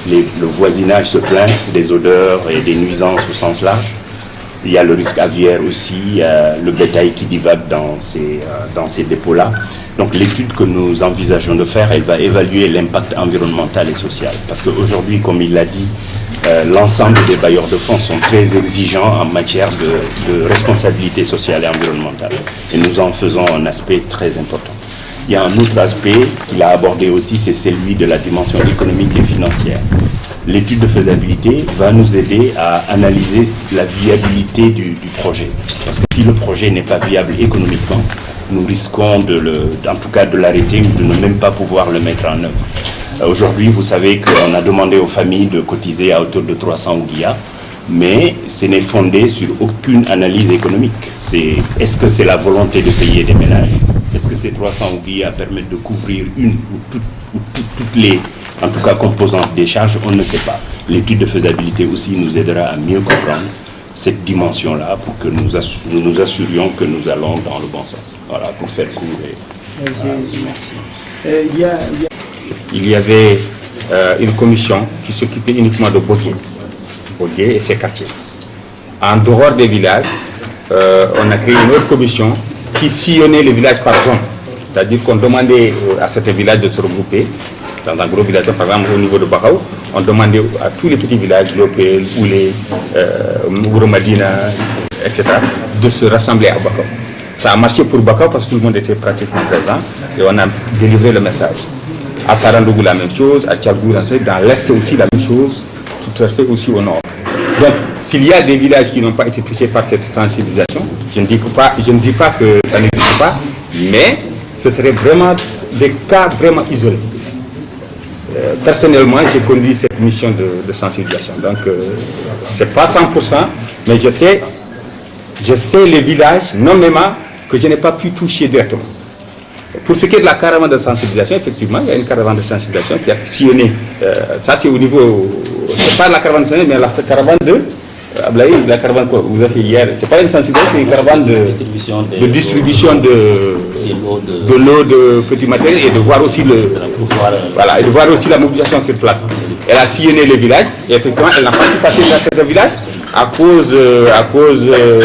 les- le voisinage se plaint des odeurs et des nuisances au sens large. Il y a le risque aviaire aussi, euh, le bétail qui divague dans ces, euh, dans ces dépôts-là. Donc l'étude que nous envisageons de faire, elle va évaluer l'impact environnemental et social. Parce qu'aujourd'hui, comme il l'a dit, euh, l'ensemble des bailleurs de fonds sont très exigeants en matière de, de responsabilité sociale et environnementale. Et nous en faisons un aspect très important. Il y a un autre aspect qu'il a abordé aussi, c'est celui de la dimension économique et financière. L'étude de faisabilité va nous aider à analyser la viabilité du, du projet. Parce que si le projet n'est pas viable économiquement, nous risquons de le, en tout cas de l'arrêter ou de ne même pas pouvoir le mettre en œuvre. Euh, Aujourd'hui, vous savez qu'on a demandé aux familles de cotiser à hauteur de trois cents ouguiya, mais ce n'est fondé sur aucune analyse économique. C'est, est-ce que c'est la volonté de payer des ménages ? Est-ce que ces trois cents ouguiya permettent de couvrir une ou, toute, ou tout- toutes les, en tout cas, composantes des charges ? On ne sait pas. L'étude de faisabilité aussi nous aidera à mieux comprendre cette dimension-là pour que nous, assu- nous nous assurions que nous allons dans le bon sens. Voilà, pour faire court. Et, euh, merci. Il y avait euh, une commission qui s'occupait uniquement de Bogué. Bogué et ses quartiers. En dehors des villages, euh, on a créé une autre commission qui sillonnait les villages par zone. C'est-à-dire qu'on demandait euh, à certains villages de se regrouper dans un gros village. Par exemple, au niveau de Bakaw, on demandait à tous les petits villages, Lopel, Oulé, euh, Wuro Madina, et cetera, de se rassembler à Bakaw. Ça a marché pour Bakaw parce que tout le monde était pratiquement présent et on a délivré le message. À Sarandougou, la même chose, à Tchalgou, dans l'Est aussi, la même chose, tout à fait aussi au nord. Donc, s'il y a des villages qui n'ont pas été touchés par cette sensibilisation, je ne dis pas, je ne dis pas que ça n'existe pas, mais ce serait vraiment des cas vraiment isolés. Euh, personnellement, j'ai conduit cette mission de, de sensibilisation. Donc, euh, c'est pas cent pour cent, mais je sais, je sais les villages nommément que je n'ai pas pu toucher directement. Pour ce qui est de la caravane de sensibilisation, effectivement, il y a une caravane de sensibilisation qui a sillonné. Euh, ça, c'est au niveau. C'est pas la caravane de sensibilisation, mais la caravane de. Euh, Ablaye, la caravane que vous avez fait hier, c'est pas une sensibilisation, c'est une caravane de distribution de, de distribution de, de l'eau, de, de l'eau, de petits matériels et de voir aussi le. Voilà, et de voir aussi la mobilisation sur place. Elle a sillonné les villages et effectivement, elle n'a pas pu passer dans certains villages à cause, euh, à cause euh,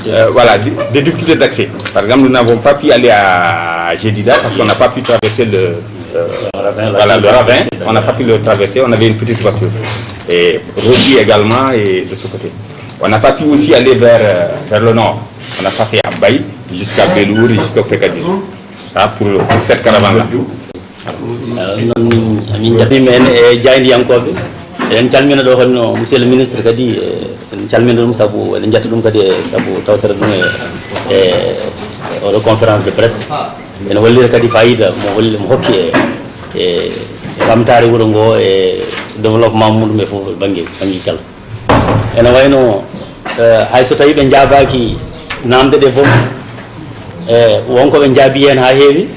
euh, voilà, des, des difficultés d'accès. Par exemple, nous n'avons pas pu aller à Jedida parce qu'on n'a pas pu traverser le, euh, voilà, le ravin. On n'a pas pu le traverser. On avait une petite voiture. Et Rocky également et de ce côté. On n'a pas pu aussi aller vers, euh, vers le nord. On n'a pas fait Abaye jusqu'à Belour, jusqu'à Pekadizou. Ça pour, pour cette caravane-là. Noon min njettiima en e jaayndiyankooɓe. Eɗen calmina ɗo honno monsieur le ministre kadi, en calmina ɗum sabu eɗen njetta ɗum kadi e sabu tawtere ɗum e e oɗo conférence de presse. Ene hollira kadi fayida mo holli mo hokki e e ɓamtaare wuro ngo e développement muɗum e fof bannge bannge kala. Ene wayno hay so tawi ɓe njaabaaki naamde ɗe fof, e wonko ɓe njaabi heen haa heewi.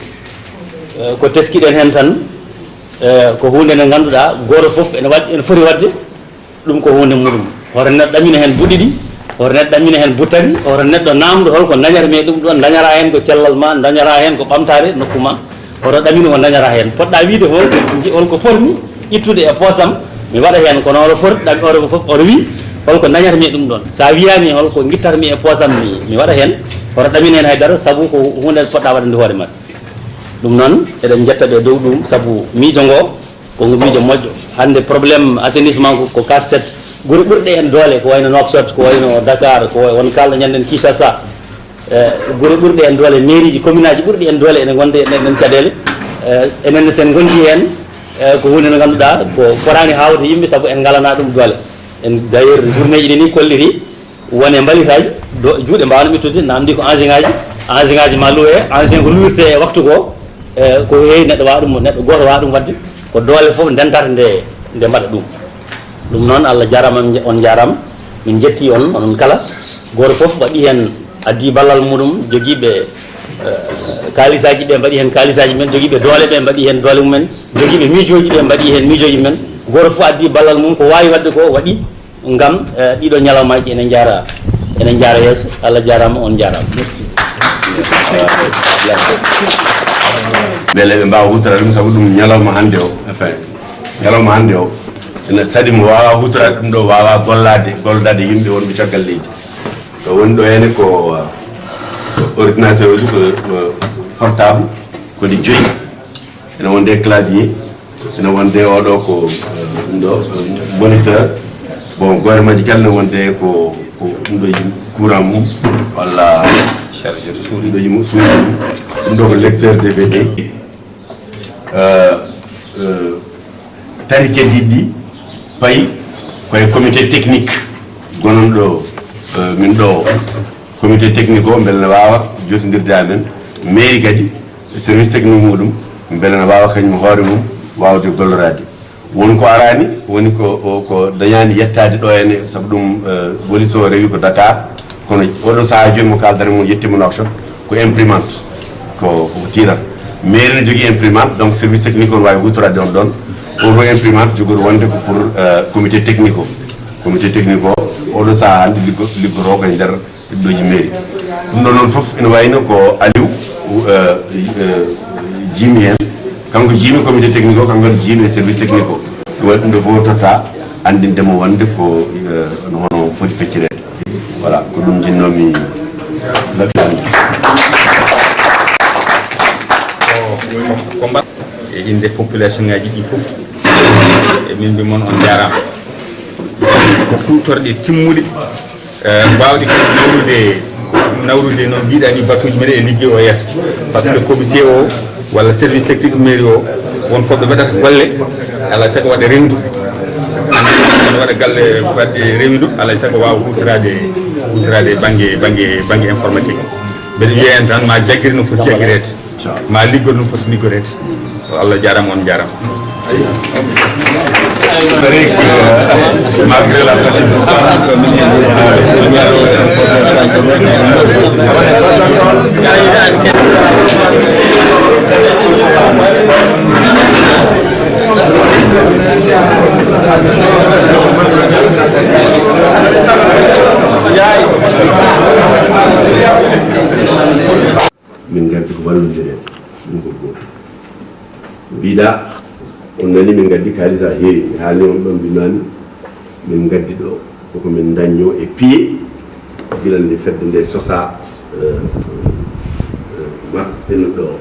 Ko teskiɗen heen tan, ko huunde nde ngannduɗaa gooto fof ene waɗ ene foti waɗde ɗum ko huunde muɗum. Hoto neɗɗo ɗamina heen buɗɗiɗi, hoto neɗɗo ɗamina heen buttari, hoto neɗɗo naamdo holko dañata mi ɗum ɗoon, dañaraa heen ko cellal ma, dañaraa heen ko ɓamtaare nokku ma. Hoto ɗamino ko dañaraa heen. Poɗɗaa wiyde hol holko potmi ittude e poosam mi waɗa heen, kono oto foti ɗam oto fof oto wii holko dañata mi ɗum ɗoon. So a wiyaani holko ngittata mi e poosam mi mi waɗa heen, hoto ɗamin heen hay dara sabu ko huunde poɗɗaa waɗande hoore ma. Ɗum noon eɗen njetta ɓe dow ɗum sabu miijo ngo ko ngu miijo moƴƴo. Hannde problème assainissement ko ko casse-tête. Gure ɓurɗe en doole ko wayno Nouakchott, ko wayno Dakar, ko won kaalɗo ñanden Kinshasa. E gure ɓurɗe en doole, mairie ji, commune aji ɓurɗi en doole ene ngonde e ɗen caɗeele. E enen sen ngonti heen, e ko huunde nde ngannduɗaa ko foraani haawde yimɓe sabu en ngalanaa ɗum doole. En d'ailleurs journée ji ɗi ni kolliri won e mbalitaaji juuɗe mbaawno ɓittude namdi ko engin aji, engin aji ma luwe engin ko luwirte e waktu goo. E ko heewi neɗɗo waawa ɗum neɗɗo gooto waawa ɗum waɗde ko doole fof ndentata nde nde mbaɗa ɗum. Ɗum noon Allah jaaraama, on njaaraama, min njetti on onon kala. Gooto fof waɗi heen addi ballal muɗum, jogiiɓe kaalisaaji ɓe mbaɗi heen kaalisaaji mumen, jogiiɓe doole ɓe mbaɗi heen doole mumen, jogiiɓe miijooji ɓe mbaɗi heen miijooji mumen. Gooto fof addi ballal mum ko waawi waɗde ko waɗi ngam ɗiɗo ñalawmaaji. Ene njaara ene njaara yeeso. Allah jaaraama, on njaaraama. Merci. Mbele ɓe mbaawa huutora ɗum sabu ɗum ñalawma hannde o, enfin ñalawma hannde o ene saɗi mo waawa huutoraade ɗum ɗo, waawa gollaade gollodade yimɓe wonɓe caggal leydi. Ɗo woni ɗo hene ko ordinateur uji, ko portable, ko ɗi joyi. Ene wonde clavier, ene wonde oɗo ko ɗum ɗo moniteur. Bon, goore majji kala ene wonde ko ko ɗum ɗo yim courant mum walla chargeur souris ɗo yim souris mum. Ɗum ɗo ko lecteur dvd. Tari keddiɗi ɗi payi koye comité technique gonanɗo min ɗo. Comité technique o mbele ne waawa jotondirde amen, mairie kadi service technique muɗum mbele ne waawa kañum hoore mum waawde golloraade. Won ko araani woni ko ko dañaani yettaade ɗo henne sabu ɗum woni so rewi ko Dakar. Kono oɗo sahaa jooni mo kaaldata mum yettiima Nouakchott ko imprimante, ko ko tiirata. Mairie ne jogii imprimante, donc service technique o ne waawi huutoraade on ɗoon. Oto imprimante jogoto wonde ko pour comité technique o. Comité technique o oɗo sahaa hannde liggo liggotoo ko e nder ɓiɗɗooji mairie. Ɗum ɗo noon fof ene wayno ko Aliou jiimi heen. Kanko jiimi comité technique o, kanko kadi jiimi e service technique o. Ɗum waɗi ɗum ɗo fof totta Anndinde mo wonde ko, eh, no hono foti feccireede. Voilà, ko ɗum njinnoomi. Ko, ko mba-, e innde population ngaji ɗi fof, e min mbi mon on njaaraama. Ko kuutorɗe timmuɗe, eh, mbaawɗe kadi nawrude, nawrude noon mbiɗa ni batuuji meɗen e liggey o yeeso. Par ce que comité o walla service technique mairie o, won ko ɓe mbaɗata golle, alaa sago waɗa rendu. Ene waɗa galle waɗde rewindo, alaa sago waawa huutoraade, huutoraade bannge, bannge, bannge informatique. Mbeɗa wiya en tan ma jaggire no foti jaggireede, ma liggol no foti liggoreede. Allah jaaraama, on njaaraama. Malgré la Min ngardi ko wallondiren, ɗum ko gootum. Mbiɗa, on nani min ngaddi kaalis ha heewi, mi haalni on ɗon, mbimami min ngaddi ɗo koko min dañño e piye, gila nde fedde nde sosa, eh, eh, mars ɓennuɗo o.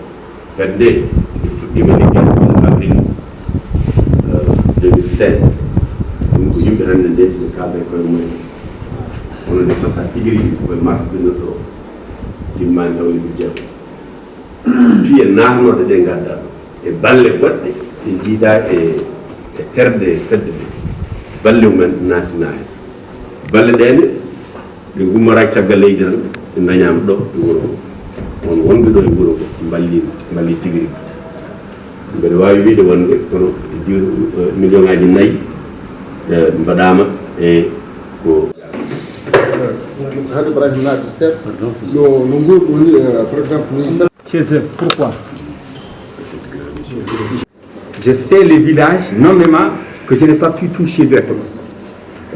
Fedde nde fuɗɗima liggeede ko avril, eh, deux mille seize. Ɗum ko yimɓe hannde nde ɓe kaalda e koye mumen. Kono nde sosa tigi rigi ko e mars ɓennuɗo o, timmaani taw lebbi jeegom. Piye naatnooɗe ɗe ngadda ɗo e balle goɗɗe ɗe njiida e, e terɗe fedde nde. Balle mumen naattina heen. Balle ɗe ne, ɓe ngummora caggal leydi tan, ɓe ndañaama ɗo e wuro ngo. Won wonɓe ɗo e wuro ngo, mballi, mballi tigi rigi. Mbeɗa waawi wiyde wonde kono e diw-, eh, million ngaaji nayi, eh, mbaɗaama e ko. Hade Ibrahim Nadir Seck, no, no nguur woni, eh, par exemple, ni. Chez eux. Pourquoi? Je sais les villages, nommément, que je n'ai pas pu toucher directement.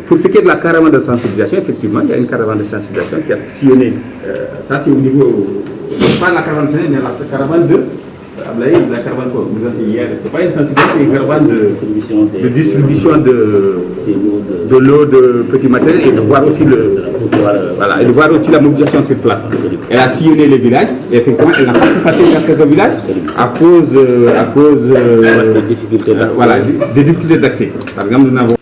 Pour ce qui est de la caravane de sensibilisation, effectivement, il y a une caravane de sensibilisation qui a sillonné. Euh, ça, c'est au niveau, pas la caravane, mais la caravane de Ablaye, la caravane que vous avez hier, c'est pas une sensibilisation, c'est une caravane de, de distribution de, de l'eau, de petit matériel et de voir aussi le, voilà, et de voir aussi la mobilisation sur place. Elle a sillonné les villages et effectivement, elle n'a pas pu passer dans certains villages à cause, euh, à cause, euh, des difficultés d'accès. Voilà, des, des difficultés d'accès. Par exemple, nous n'avons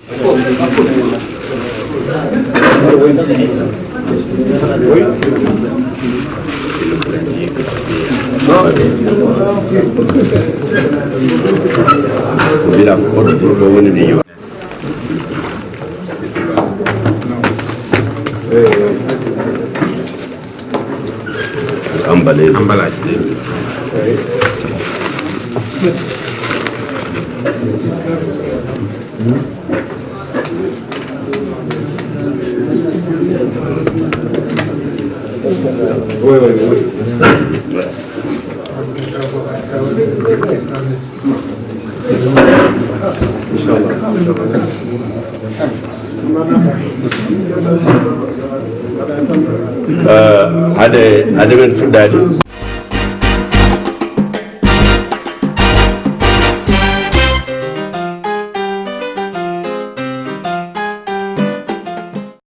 Mbiɗa ko oɗo ɗo woni mi. Emballage. Emballage. Oui, oui, oui. Inchallah. Eh, hade, hade men fuɗɗaade.